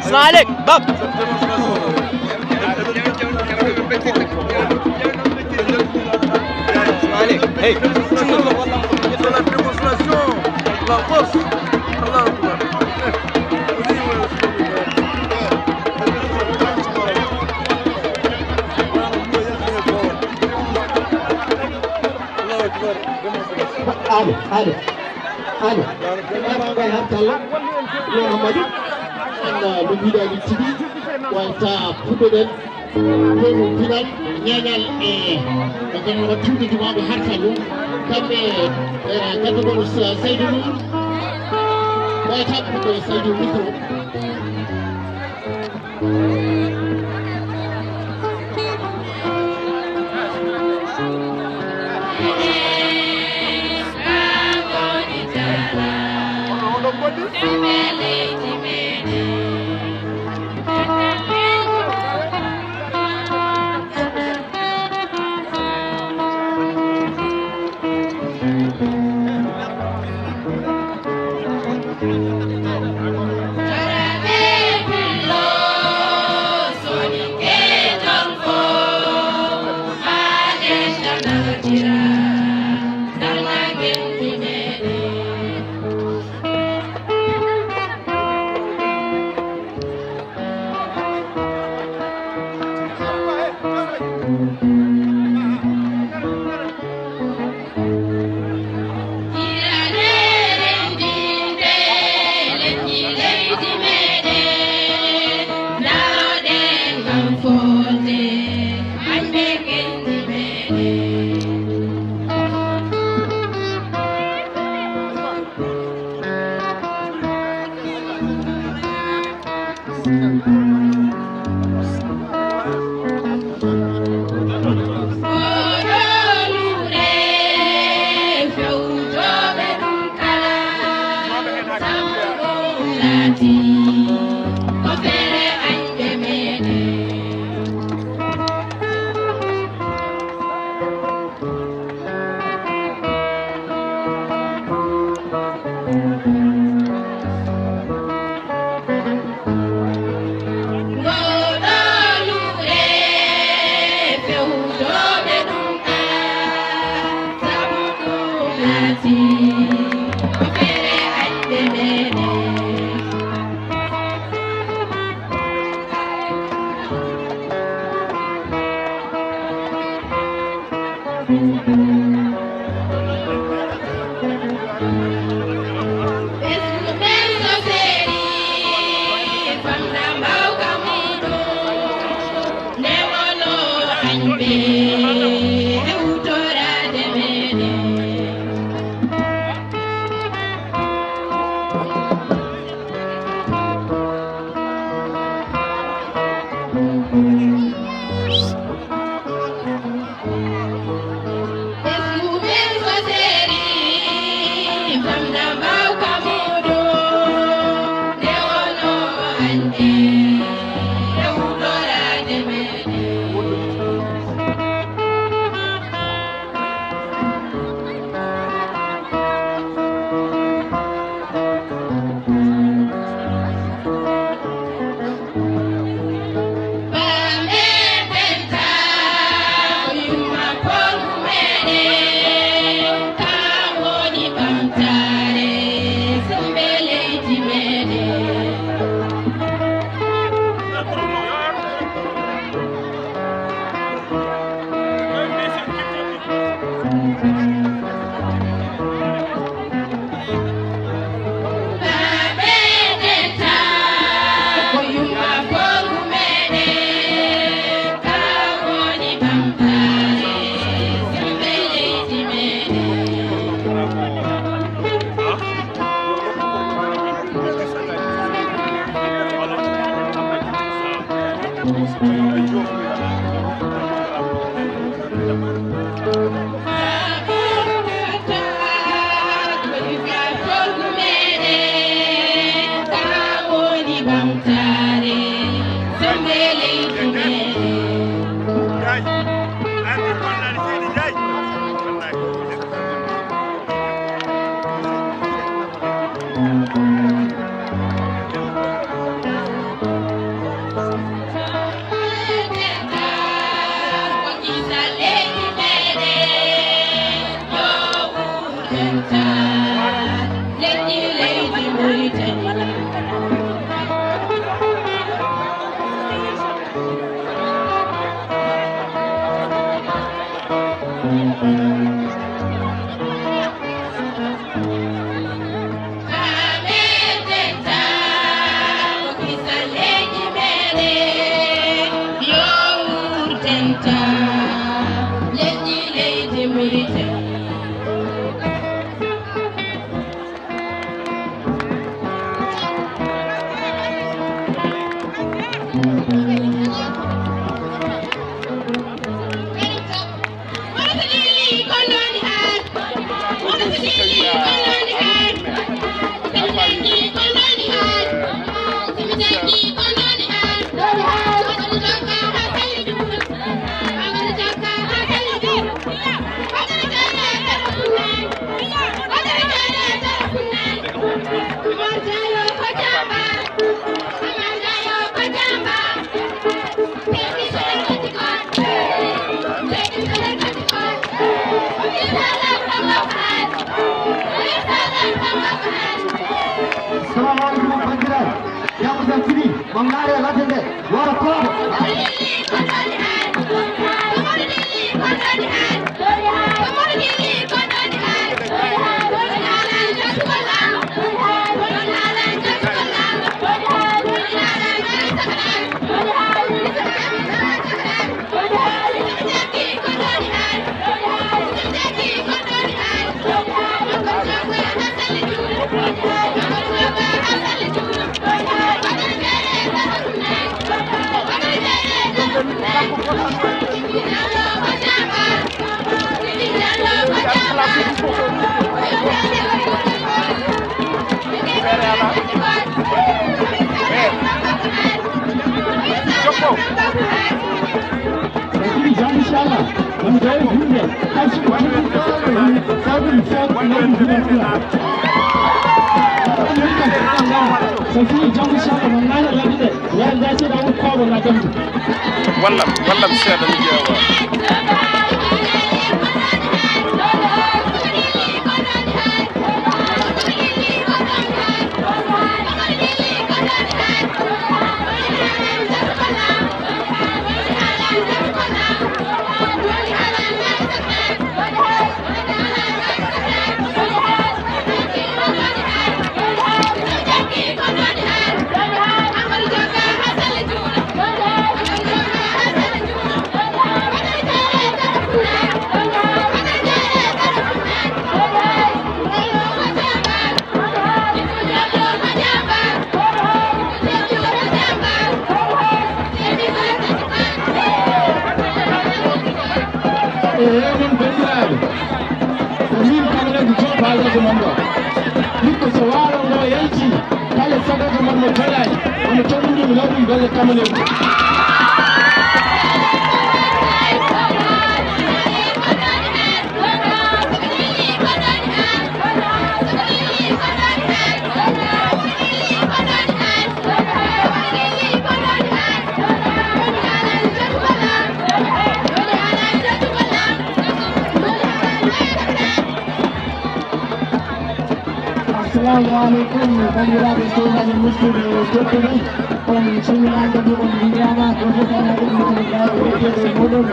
Salam aleykum, bab. Salam aleykum. Hey. C'est la démonstration de la force. Allahu Akbar. Allahu Akbar. Allez, allez. Allez, ɓe mbaɗa ngal hartalla, yo Amadou. Anda no mbiɗa ni tigi, wayta puɗɗoɗen. Ɗo ɗum pinal, ñañal e, e gannduɗaa tiwde jumaaɓe hartalla. Kamɓe, e, gadduɗo Sa-, Saydou Nour. Wayta puɗɗo e Saydou micro. Salamu aleykum, banndiraaɓe. Jam tan fini, mo ngaari e ladde nde, wara kooba. Inchallah, on jawi himɓe, hay so ko tigi, sabu mi fewta leydi Dubaï. So fii janngo, inchallah, mo naane ladde ɗe, wara ndaa seeɗa wuro kooba na janngo. Wallam, wallam seeɗa mi ƴeewa. E onon banndiraaɓe, ko min kamleeji joom baalgol mon ɗo. Ɓikko so waalo ngo yalti, kala sagata mon mo joɗaani, omo toɗɗude mi lawɗum golle kamleeji. Assalamu aleykum, banndiraaɓe sehilaaɓe musidɓe tedduɓe, on calminaama, kadi on njuuraama, gooto kala e innde e muɗum.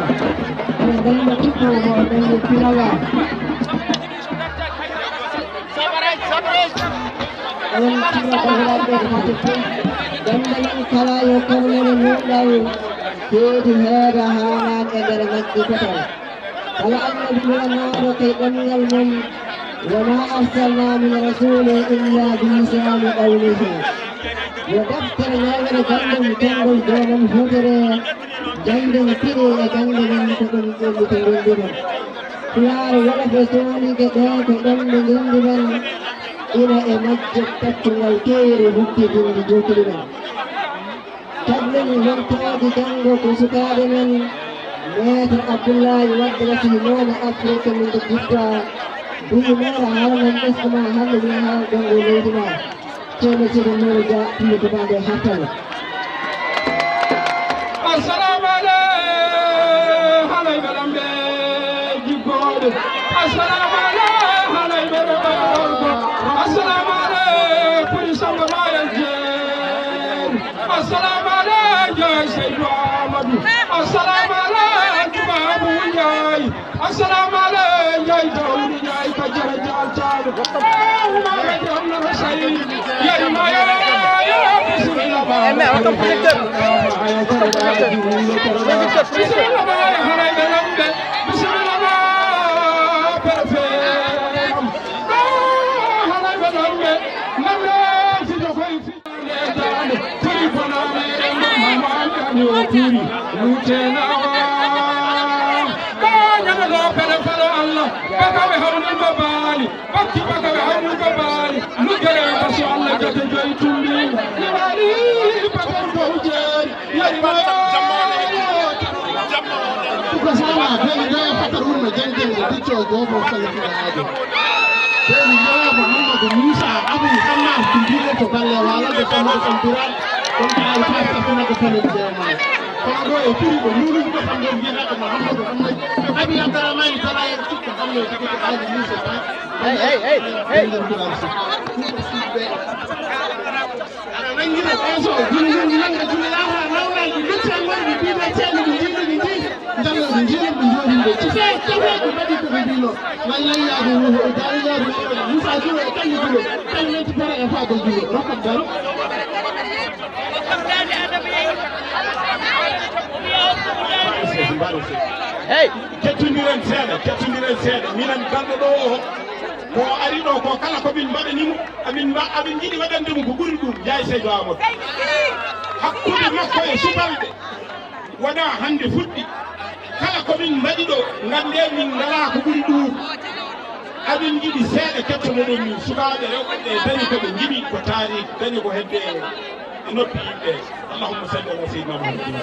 Eɗen nganndi tippo ko ɗen e Pinawa. Eɗen tino ko wonande ko teppo. Gannde men kala yo kamnere nunɗal heedi heeda haanaan e nder majji potal. Kala annabi wi'anooɗo kay ɗemngal mum, وما أرسلنا من رسول إلا بلسان قومه. Yo deftere newere ganndum konngol joomum huutoree, janngden tiri e gannde men ko ɗum ƴelliti ngonduɗen. Pulaar wolof e soninke ɗee ko ɗemɗe ngonduɗen, ina e majje peccungal keeri huɓɓitinde jokkiri men. Caɗlen wonteede janngo ko sukaaɓe men, Maître Abdoulaye Wade wasiinooma Afrique min ko Jidda, duumeera haalnan ɓesngu ma hannde mi yaha janngo leydi ma. Ceerno Sidi Nouru Dia, Pullo Tubaande Hattano. Assalamu aleykum, halay ɓe lamɓe jiggooɓe. Assalamu aleykum, halay ɓe rewɓe. Assalamu aleykum, Puri Samba Mayel Jeeri. Assalamu aleykum, Seydu Amadou. Assalamu aleykum, Babou Ndiaye. Assalamu aleykum, Ndiaye Daoudi Ndiaye, ka jara jaltaaɗo. Umar Abdou Seydi, Ndiaye Mayo, bisimilla ma. Eh, mais auto projecteur. Projecteur, projecteur. Bisimilla ma, haray ɓe lamɓe. Bisimilla ma, préfet. Ah, haray ɓe lamɓe. Lamɓe, fijo koye fi- Turi bonaani e ɗum, mamaani o turi, lutenawa. Ɓa ñande ɗo pele falo Allah, baka ɓe hawni ko baali, bakki baka ɓe hawni ko baali, luggere ko so Allah jate joyi tumbi, ni waali baka ko jeeri, yari ma. Ko sama, ɓe ɗo fatar wurno jangde, dicco gobo falo ko aajo. Seydi Yero Mouhamadou Moussa Abou Hammas, ko mbiɗen to galle Waalo, ɓe Sammata Sambiral, ɗon ko Aliou Fass, Safinata Khalil Jeemaay. Kono ɗo e turi ko Nuuru ko Sambo mbiyata ko Mouhamadou Hammas, Abi Abdourahmane Talla en sikka Hammas ko Aali Moussa Ba. Hey, hey, hey, hey. Nangina ɓeeso, juli, juli, nanga, juli, laaha, nawna, ɗi lutti e worɓe, ɗi ɓe ceeɗu, ɗi jiɗi, ɗi jiɗi. Ndalla, ɗi njiɗi, ɗi njoɗi, ɗi. Ci fe, ci fe, ɗi mbaɗi ko ɓe mbino. Lallay yaade ruuhu, o daari yaade ruuhu, Musa Duro e Kalli Duro, Kalli Duro e Fadel Duro, rokkam daro. Hey! Kettondiren seeɗa, kettondiren seeɗa. Minen garɗo ɗo o, ko o ari ɗo ko kala ko min mbaɗani mo, amin mba-, amin njiɗi waɗande mo ko ɓuri ɗum, yaay Seydo Amadou. Hakkunde makko e subalɓe wonaa hannde fuɗɗi. Kala ko min mbaɗi ɗo, nganndee min ngalaa ko ɓuri ɗum. Amin njiɗi seeɗa kettonoɗon min sukaaɓe rewɓe ɓe dañi ko ɓe njiɗi, ko taari dañi ko hedde e noppi yimɓe. Allahumma salli ala sayyidina Muhammadin.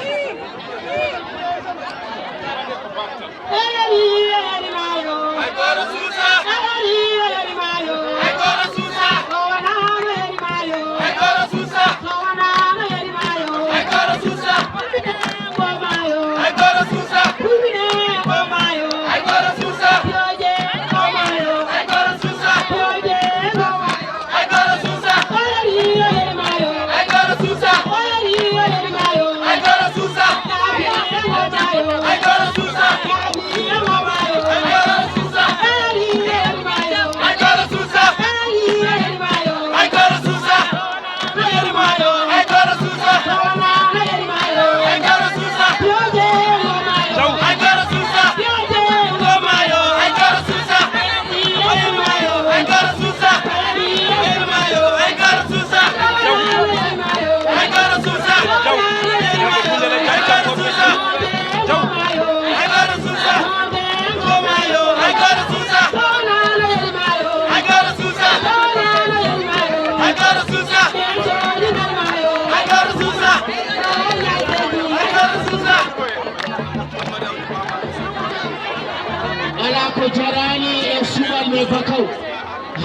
Alaa ko jaraani e subalɓe Bakaw,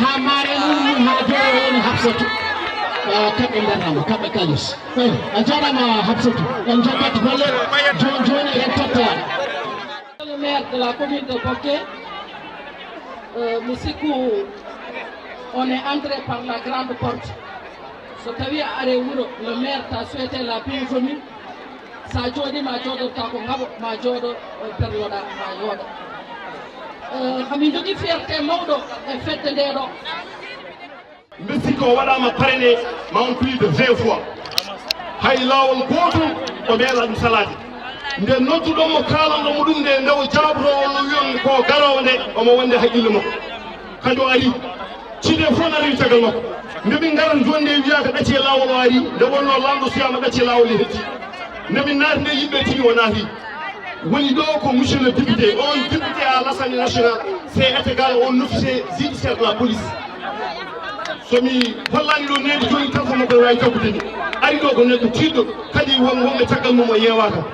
haa maare mum, haa jooni woni Hafsatu. Ah, kamɓe mbarnama, kamɓe kalis. Eh, a jarama Hafsatu, en jaggat golle, jooni jooni en totta. Le maire de la commune de Boké, euh, mi sikku on est entré par la grande porte. So tawi a are wuro, le maire t'a souhaité la bienvenue. Sa jooɗi ma jooɗorta ko ngaɓo, ma jooɗo, eh, perloɗa, ma yooɗa. Eh, hamin jogii fierté mawɗo e fedde nde ɗo. Mbe sikki o waɗaama parrainé ma on plus de vingt fois. Hay laawol gootol o meeɗa ɗum salaade. Nde nodduɗon mo, kaalanɗon mo ɗum nde, nde o jaabotoo, o wiyon ko garoowo nde, omo wonde haqqille makko. Kañum o ari. Cide fof na rewi caggal makko. Nde min ngarata jooni nde wiyaa ko ɗacci e laawol o ari, nde wonnoo laamɗo suyaama ɗacci e laawol e hetti. Nde min naati nde yimɓe tini o naati. Woni ɗo ko monsieur le député, on député à l'Assemblée nationale, c'est égal on officier judiciaire de la police. So mi hollaani ɗo needi jooni tan ko makko waawi jaggude ni. Ari ɗo ko neɗɗo tiiɗɗo, kadi won wonɓe caggal mum o yeewaaka.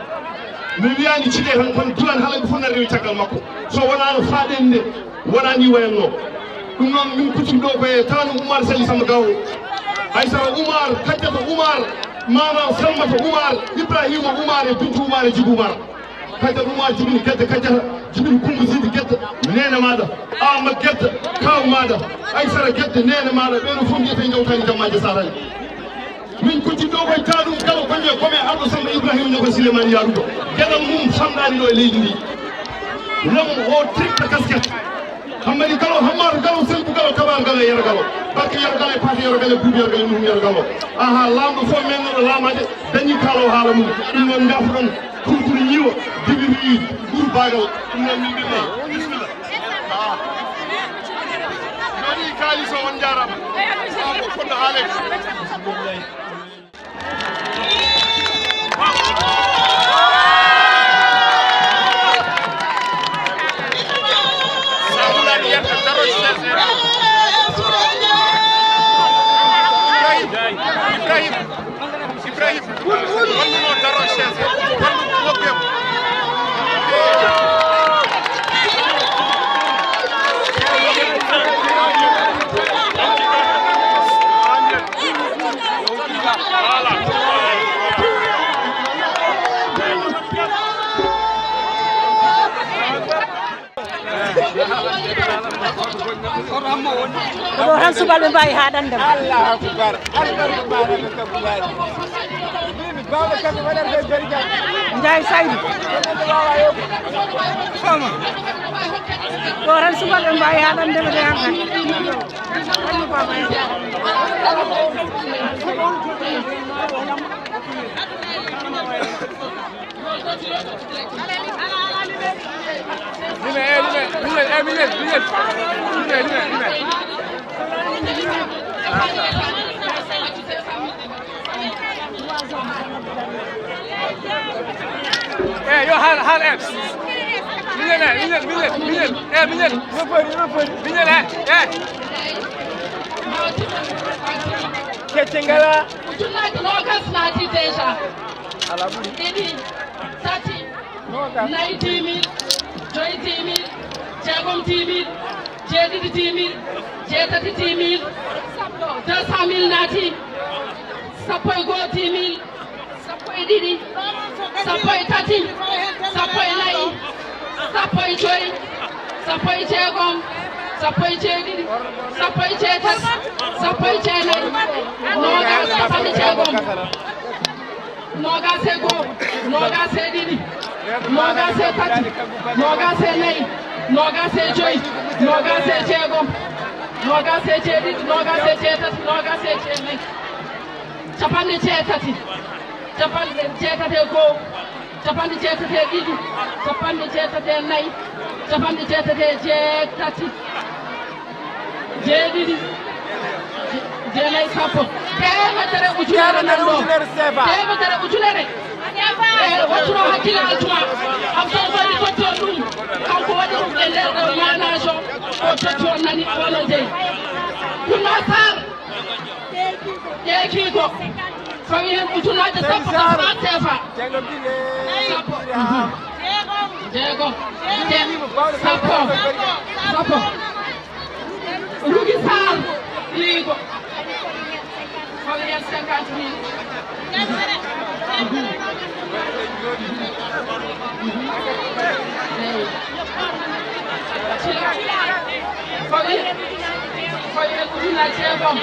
Mi wiyaani cide tan kono duwan haala ko fof na rewi caggal makko. So wonaano faaɗen nde, wonaa ni wayatnoo. Ɗum noon min kuccumi ɗo ko e taanum Oumar Sali Samba Gawo. Aysata Oumar, Kajjata Oumar, Mama Sammata Oumar, Ibrahima Oumar e Bintu Oumar e Jibu Oumar. Kajjata Oumar jibini Gedde Kajjata, jibini Kumba Sidi Gedde, neene maaɗa, Ama Gedde, kaaw maaɗa, Aysata Gedde, neene maaɗa, ɓeɗo fof mbiyete jawtaani jammaaji saraani. Min kucciti ɗo koye taanum kala koñe kome Arɗo Samba Ibrahima Ñogo Silemani Yaruba. Geɗal mum famɗaani ɗo e leydi ndi. L'homme au triple casquette. Hammadi Galo, Hammar Galo, Selbu Galo, Tabar Galo, Yero Galo. Barke Yero Galo e Paate Yero Galo e Buubu Yero Galo e Nuhum Yero Galo. Aha, laamɗo fof mennoɗo laamaade, dañi kaalo haala mum. Ɗum noon njaafo ɗon, kurkuri ñiiwa, dibiri, ɓuru baagal. Ɗum noon min mbinno. Bisimilla. Joni kaalis o, on njaaraama. Ko koɗɗo haalede. Sa hulaani yetta, daro Ibrahim, Ibrahim, Ibrahim, walluno daro chaise, wallu woppiam. Ko ɗo tan subalɓe mbawi haɗande mo. Allahu akbar. Allahu akbar. Njaay Saydu. Ɗo tan subalɓe mbawi haɗande mo de hankadi. Lime, eh, lime, lime, eh, lime, lime. Lime, lime, lime. Eh, yo, hal, hal, eh. Miñel, eh, miñel, miñel, miñel, eh, miñel. Miñel, eh, eh. Kecce ngala. Ujunnaaje noogas naati déjà. Ala ɓuri. Ɗiɗi, tati, nayi timil, joyi timil, jeegom timil, jeeɗiɗi timil, jeetati timil, deux cent mille naati, sappo e goo timil, sappo e ɗiɗi, sappo e tati, sappo e nayi, sappo e joyi, sappo e jeegom, sappo e jeeɗiɗi, sappo e jeetati, sappo e jeenayi, noogas, capanɗe jeegom. Noogas e goo, noogas e ɗiɗi, noogas e tati, noogas e nayi, noogas e joyi, noogas e jeegom, noogas e jeeɗiɗi, noogas e jeetati, noogas e jeenayi, capanɗe jeetati, capanɗe jeetati e goo, capanɗe jeetati e ɗiɗi, capanɗe jeetati e nayi, capanɗe jeetati e jeetati. Jeeɗiɗi, je-, jeenayi, sappo. Teemedere ujunere nan ɗo. Teemedere ujunere. E wattuno hakkille Altuma. Abdou Bari totton ɗum. Kanko waɗi ɗum e nder manage o. O totti on nani wano jeyi. Kunna Sarr. Ƴeekiigo. Fawi heen ujunnaaje sappo ka franc C F A. Sappo. Jeegom. Je-, sappo. Sappo. Rugi Sarr, liigo. Xool ngeen cinquante mille. Eey. Xool ngeen, xool ngeen ujunnaje jeegom.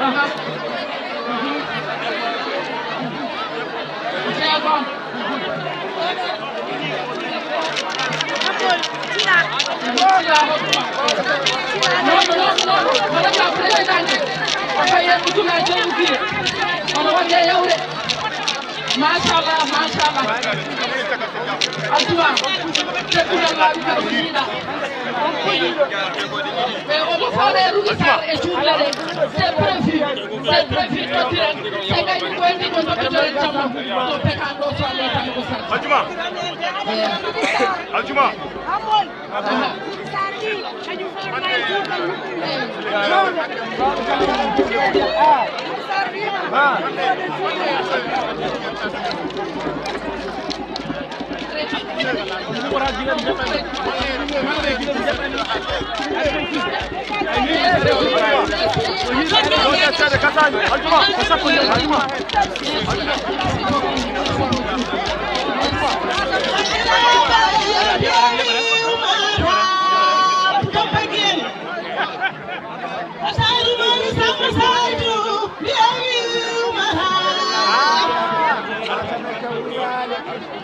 Aha. Jeegom. Machallah, machallah. Altuma, teddugal laaɓi kadi ko jiiɗa. Mais omo faala e Rugi Sarr e juuɗe ɗe. C'est prévu, c'est prévu, tottiren. So gañi ko en ɗiɗo toppitoren jamma. To pekaan ɗo so Allah tan ko Sarr. Aljuma. Eh. Aljuma. Aha.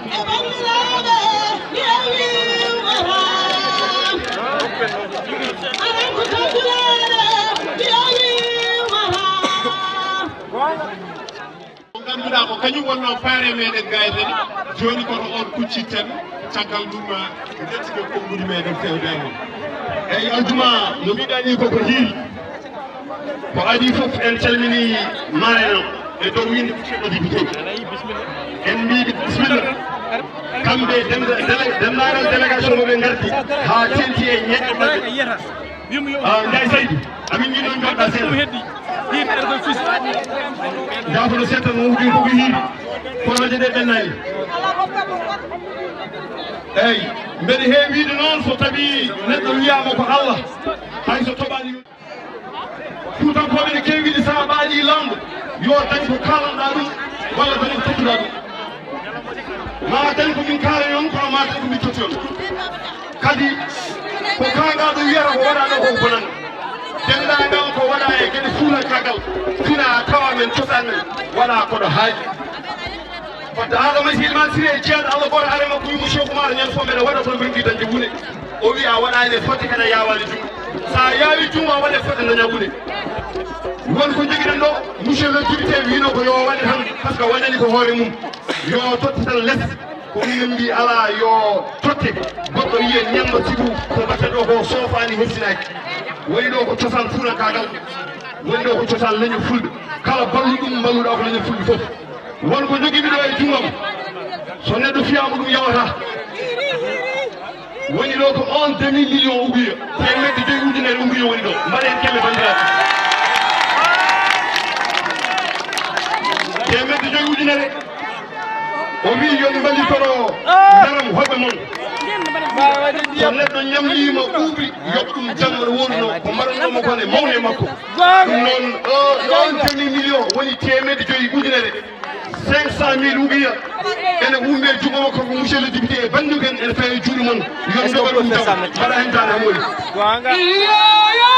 E banndiraaɓe, mi wiiwata. Aran ko tampulaare, mi wiiwata. Ko ngannduɗaa ko kañum wonnoo paare meɗen gayden, jooni kono on kuccitten, caggal ɗum, eh, njettude konnguɗi meɗen fewde e mon. Eyi, aljuma, no mbiɗani koko hiiri. Ko adii fof, en calminii marraine o e dow innde musidɗo député. En mbiiɓe bisimilla. Kamɓe dennda-, dele-, denndaangal délégation mo ɓe ngardi haa teelti e ñeeñal maɓɓe. Ah, Ndiaye Saydou, amin njiɗno jooɗɗa seeɗa. Jaafono seeɗa, no wowɗi koko hiiri. Korooje ɗe ɓennaani. Eyi, mbeɗa heewiide noon so tawi neɗɗo wiyaama ko Allah, hay so toɓaani. Fuutankooɓe ne keewi wiide, so a ɓaali laamɗo, yo dañ ko kaalanɗaa ɗum, walla dañ ko tottuɗaa ɗum. Ma dañ ko min kaalani on, kono ma dañ ko min totti on. Kadi ko kaangaa ɗo wiyata ko waɗaa ɗo ko bonan. Denndaangal ko waɗaa e geɗe fuulankaagal fina tawa men cosaan men waɗaa ko ɗo haaji. Fodde Adama Silman Siré jeyaɗo Allah gooto are makko yummo Cheikh Oumar ñande fof mbeɗa waɗa toon ɓe dañde wune. O wi a waɗaani e fodde kadi a yaawaani junngo. So a yaawi junngo a waɗe fodde daña wune. Won ko jogiɗen ɗo, monsieur le député wiino ko yo waɗe tan, par ce que waɗani ko hoore mum. Yo totte tan les. Ko minen mbi alaa yo totte. Goɗɗo wiye ñamma sibu ko mbaɗten ɗo ko soofaani hesinaaki. Woni ɗo ko cosaan fuulankaagal. Woni ɗo ko cosaan leñol fulɓe. Kala balluɗum mballuɗaa ko leñol fulɓe fof. Won ko jogiimi ɗo e junngo am. So neɗɗo fiyaama ɗum yawata. Woni ɗo ko un demi million uguya. Teemedde joyi ujunere uguya woni ɗo. Mbaɗen kelle banndiraaɓe. Teemedde joyi ujunere. O wii yo mi mballitoro ndaram hoɓɓe mon. So neɗɗo ñamliima ɓuuɓri, yoɓ ɗum jam no wooruno ko mbaɗannooma kon e mawne makko. Ɗum noon, o, on demi million woni teemedde joyi ujunere. Cinq cent mille ugiya ene ummi e junngo makko ko monsieur le député e banndugen ene fawi e juuɗe mon. Yo ndogal ɗum jam. Mbaɗa heen daande hamo woni. Iyo, iyo,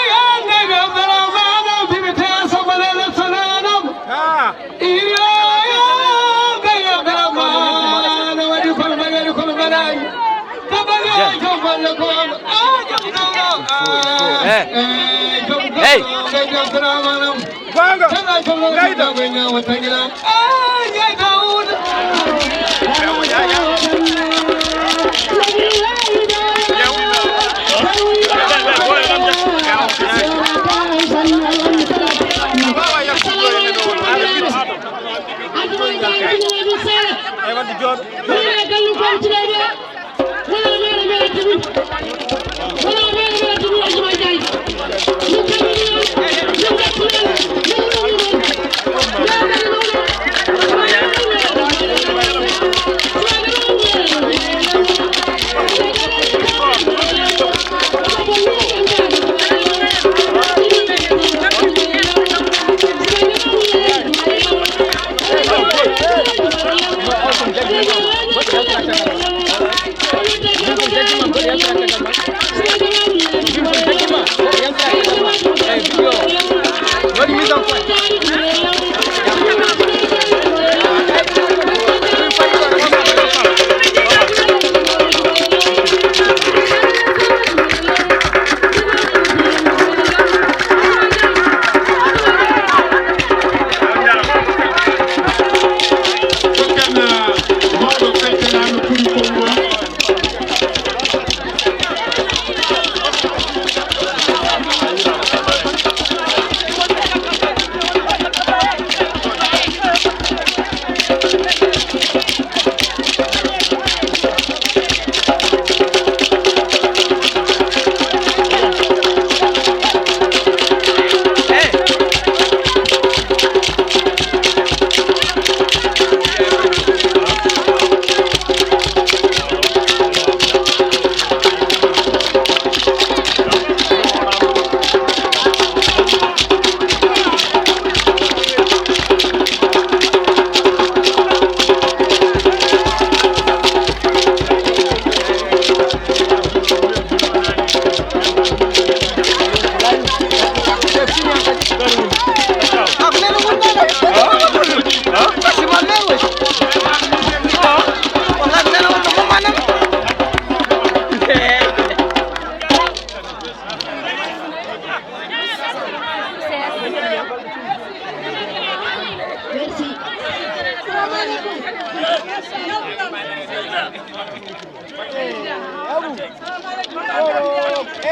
iyo, ndege Abdourahmane, député Assemblée nationale. Ah. Iyo, iyo, ndege Abdourahmane, waɗi kono mbaɗi, waɗi kono mbaɗaani. Ko mbaɗi o, jom balle ko on. Ah, jom balle. Eh. Eh, jom balle, ndege Abdourahmane. Goonga. Ngayda.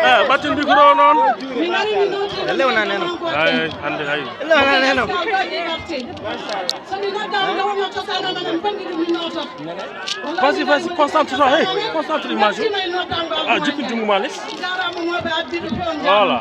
Eh, ɓattin micro o noon. Lewnaneno. Ay, hannde hay. Lewnaneno. Vas-y, vas-y, concentre-toi. Hey, concentre image. Ah, jippin junngo ma les. Voilà.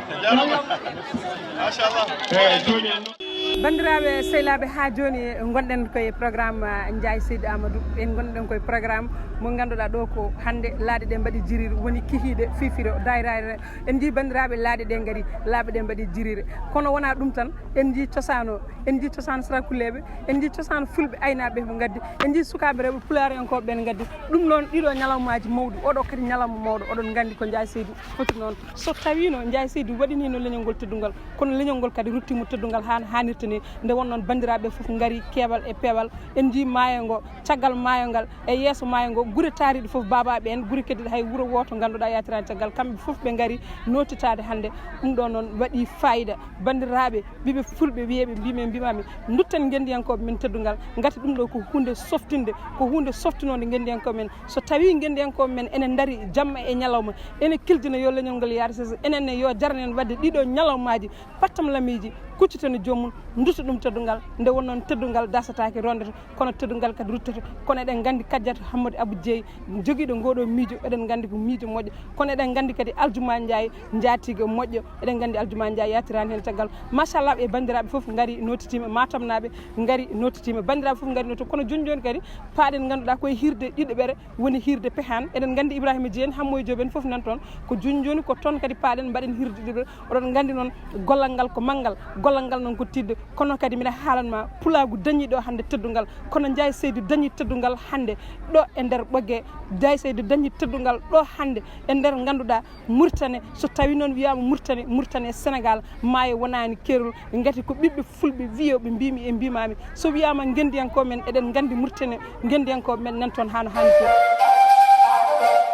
Banndiraaɓe sehlaaɓe, haa jooni ngonɗen koye programme, ah, Ndiaye Seydou Amadou. En ngonɗen koye programme mo ngannduɗaa ɗo ko hannde laaɗe ɗe mbaɗi jiriir, woni kihiiɗe fifiro daayraare. En njii banndiraaɓe laaɗe ɗe ngari, laaɓe ɗe mbaɗi jiriir. Kono wonaa ɗum tan, en njii cosaan o, en njii cosaan sarakuleeɓe, en njii cosaan fulɓe aynaaɓe ko ngaddi, en njii sukaaɓe rewɓe pulaariyankooɓe ɓen ngaddi. Ɗum noon, ɗiɗo ñalawmaaji mawɗi, oɗo kadi ñalawma mawɗo, oɗon nganndi ko Ndiaye Seydou foti noon. So tawiino Ndiaye Seydou waɗiniino leñol ngol teddungal, kono leñol ngol kadi ruttiimo teddungal haa no haanirta ni. Nde won noon banndiraaɓe fof ngari keewal e peewal, en njii maayo ngo, caggal maayo ngal, e yeeso maayo ngo, gure taariiɗe fof, baabaaɓe en, gure keddiiɗe, hay wuro wooto ngannduɗaa yaatiraani caggal, kamɓe fof ɓe ngari nootitaade hannde. Ɗum ɗo noon waɗi faayiida. Banndiraaɓe, ɓiɓɓe fulɓe wiyeeɓe mbiimi, mbimaami, ndutten ngenndiyankooɓe men teddungal, ngati ɗum ɗo ko huunde softinde, ko huunde softinoonde ngenndiyankooɓe men. So tawii ngenndiyankooɓe men ene ndari jamma e ñalawma, ene kiljina yo leñol ngol yaar sese, enen ne yo jaran en waɗde ɗiɗo ñalawmaaji, pattam lamiiji, kucciten e joomum, nduta ɗum teddungal, nde won noon teddungal dasataake, rondata, kono teddungal kadi ruttoto. Kono eɗen nganndi Kadiata Hammadou Abou Dieye, jogiiɗo ngoo ɗoo miijo, eɗen nganndi ko miijo moƴƴo. Kono eɗen nganndi kadi Aljuma Ndiaye, njaatiigo moƴƴo. Eɗen nganndi Aljuma Ndiaye yaatiraani heen caggal. Machallah, e banndiraaɓe fof ngari nootitiima, Matamnaaɓe ngari nootitiima, banndiraaɓe fof ngari nootitiima. Kono jooni jooni kadi paaɗen ngannduɗaa koye hiirde ɗiɗaɓere, woni hiirde pehaan. Eɗen nganndi Ibrahima Dieng, Hammoy Diop en fof nan toon. Ko jooni jooni ko toon kadi paaɗen mbaɗen hiirde ɗiɗaɓere. Oɗon nganndi noon gollal ngal ko manngal, gollal ngal noon ko tiiɗde. Kono kadi mbiɗa haalan ma, pulaagu dañii ɗo hannde teddungal. Kono Ndiaye Seydou dañii teddungal hannde ɗo e nder Ɓoggee. Ndiaye Seydou dañii teddungal ɗo hannde e nder ngannduɗaa Mauritanie. So tawii noon wiyaama Mauritanie, Mauritanie e Sénégal, maayo wonaani keerol. Ngati ko ɓiɓɓe fulɓe wiyooɓe mbiimi e mbimaami. So wiyaama ngenndiyankooɓe men, eɗen nganndi Mauritanie, ngenndiyankooɓe men nan toon haa no haanirta.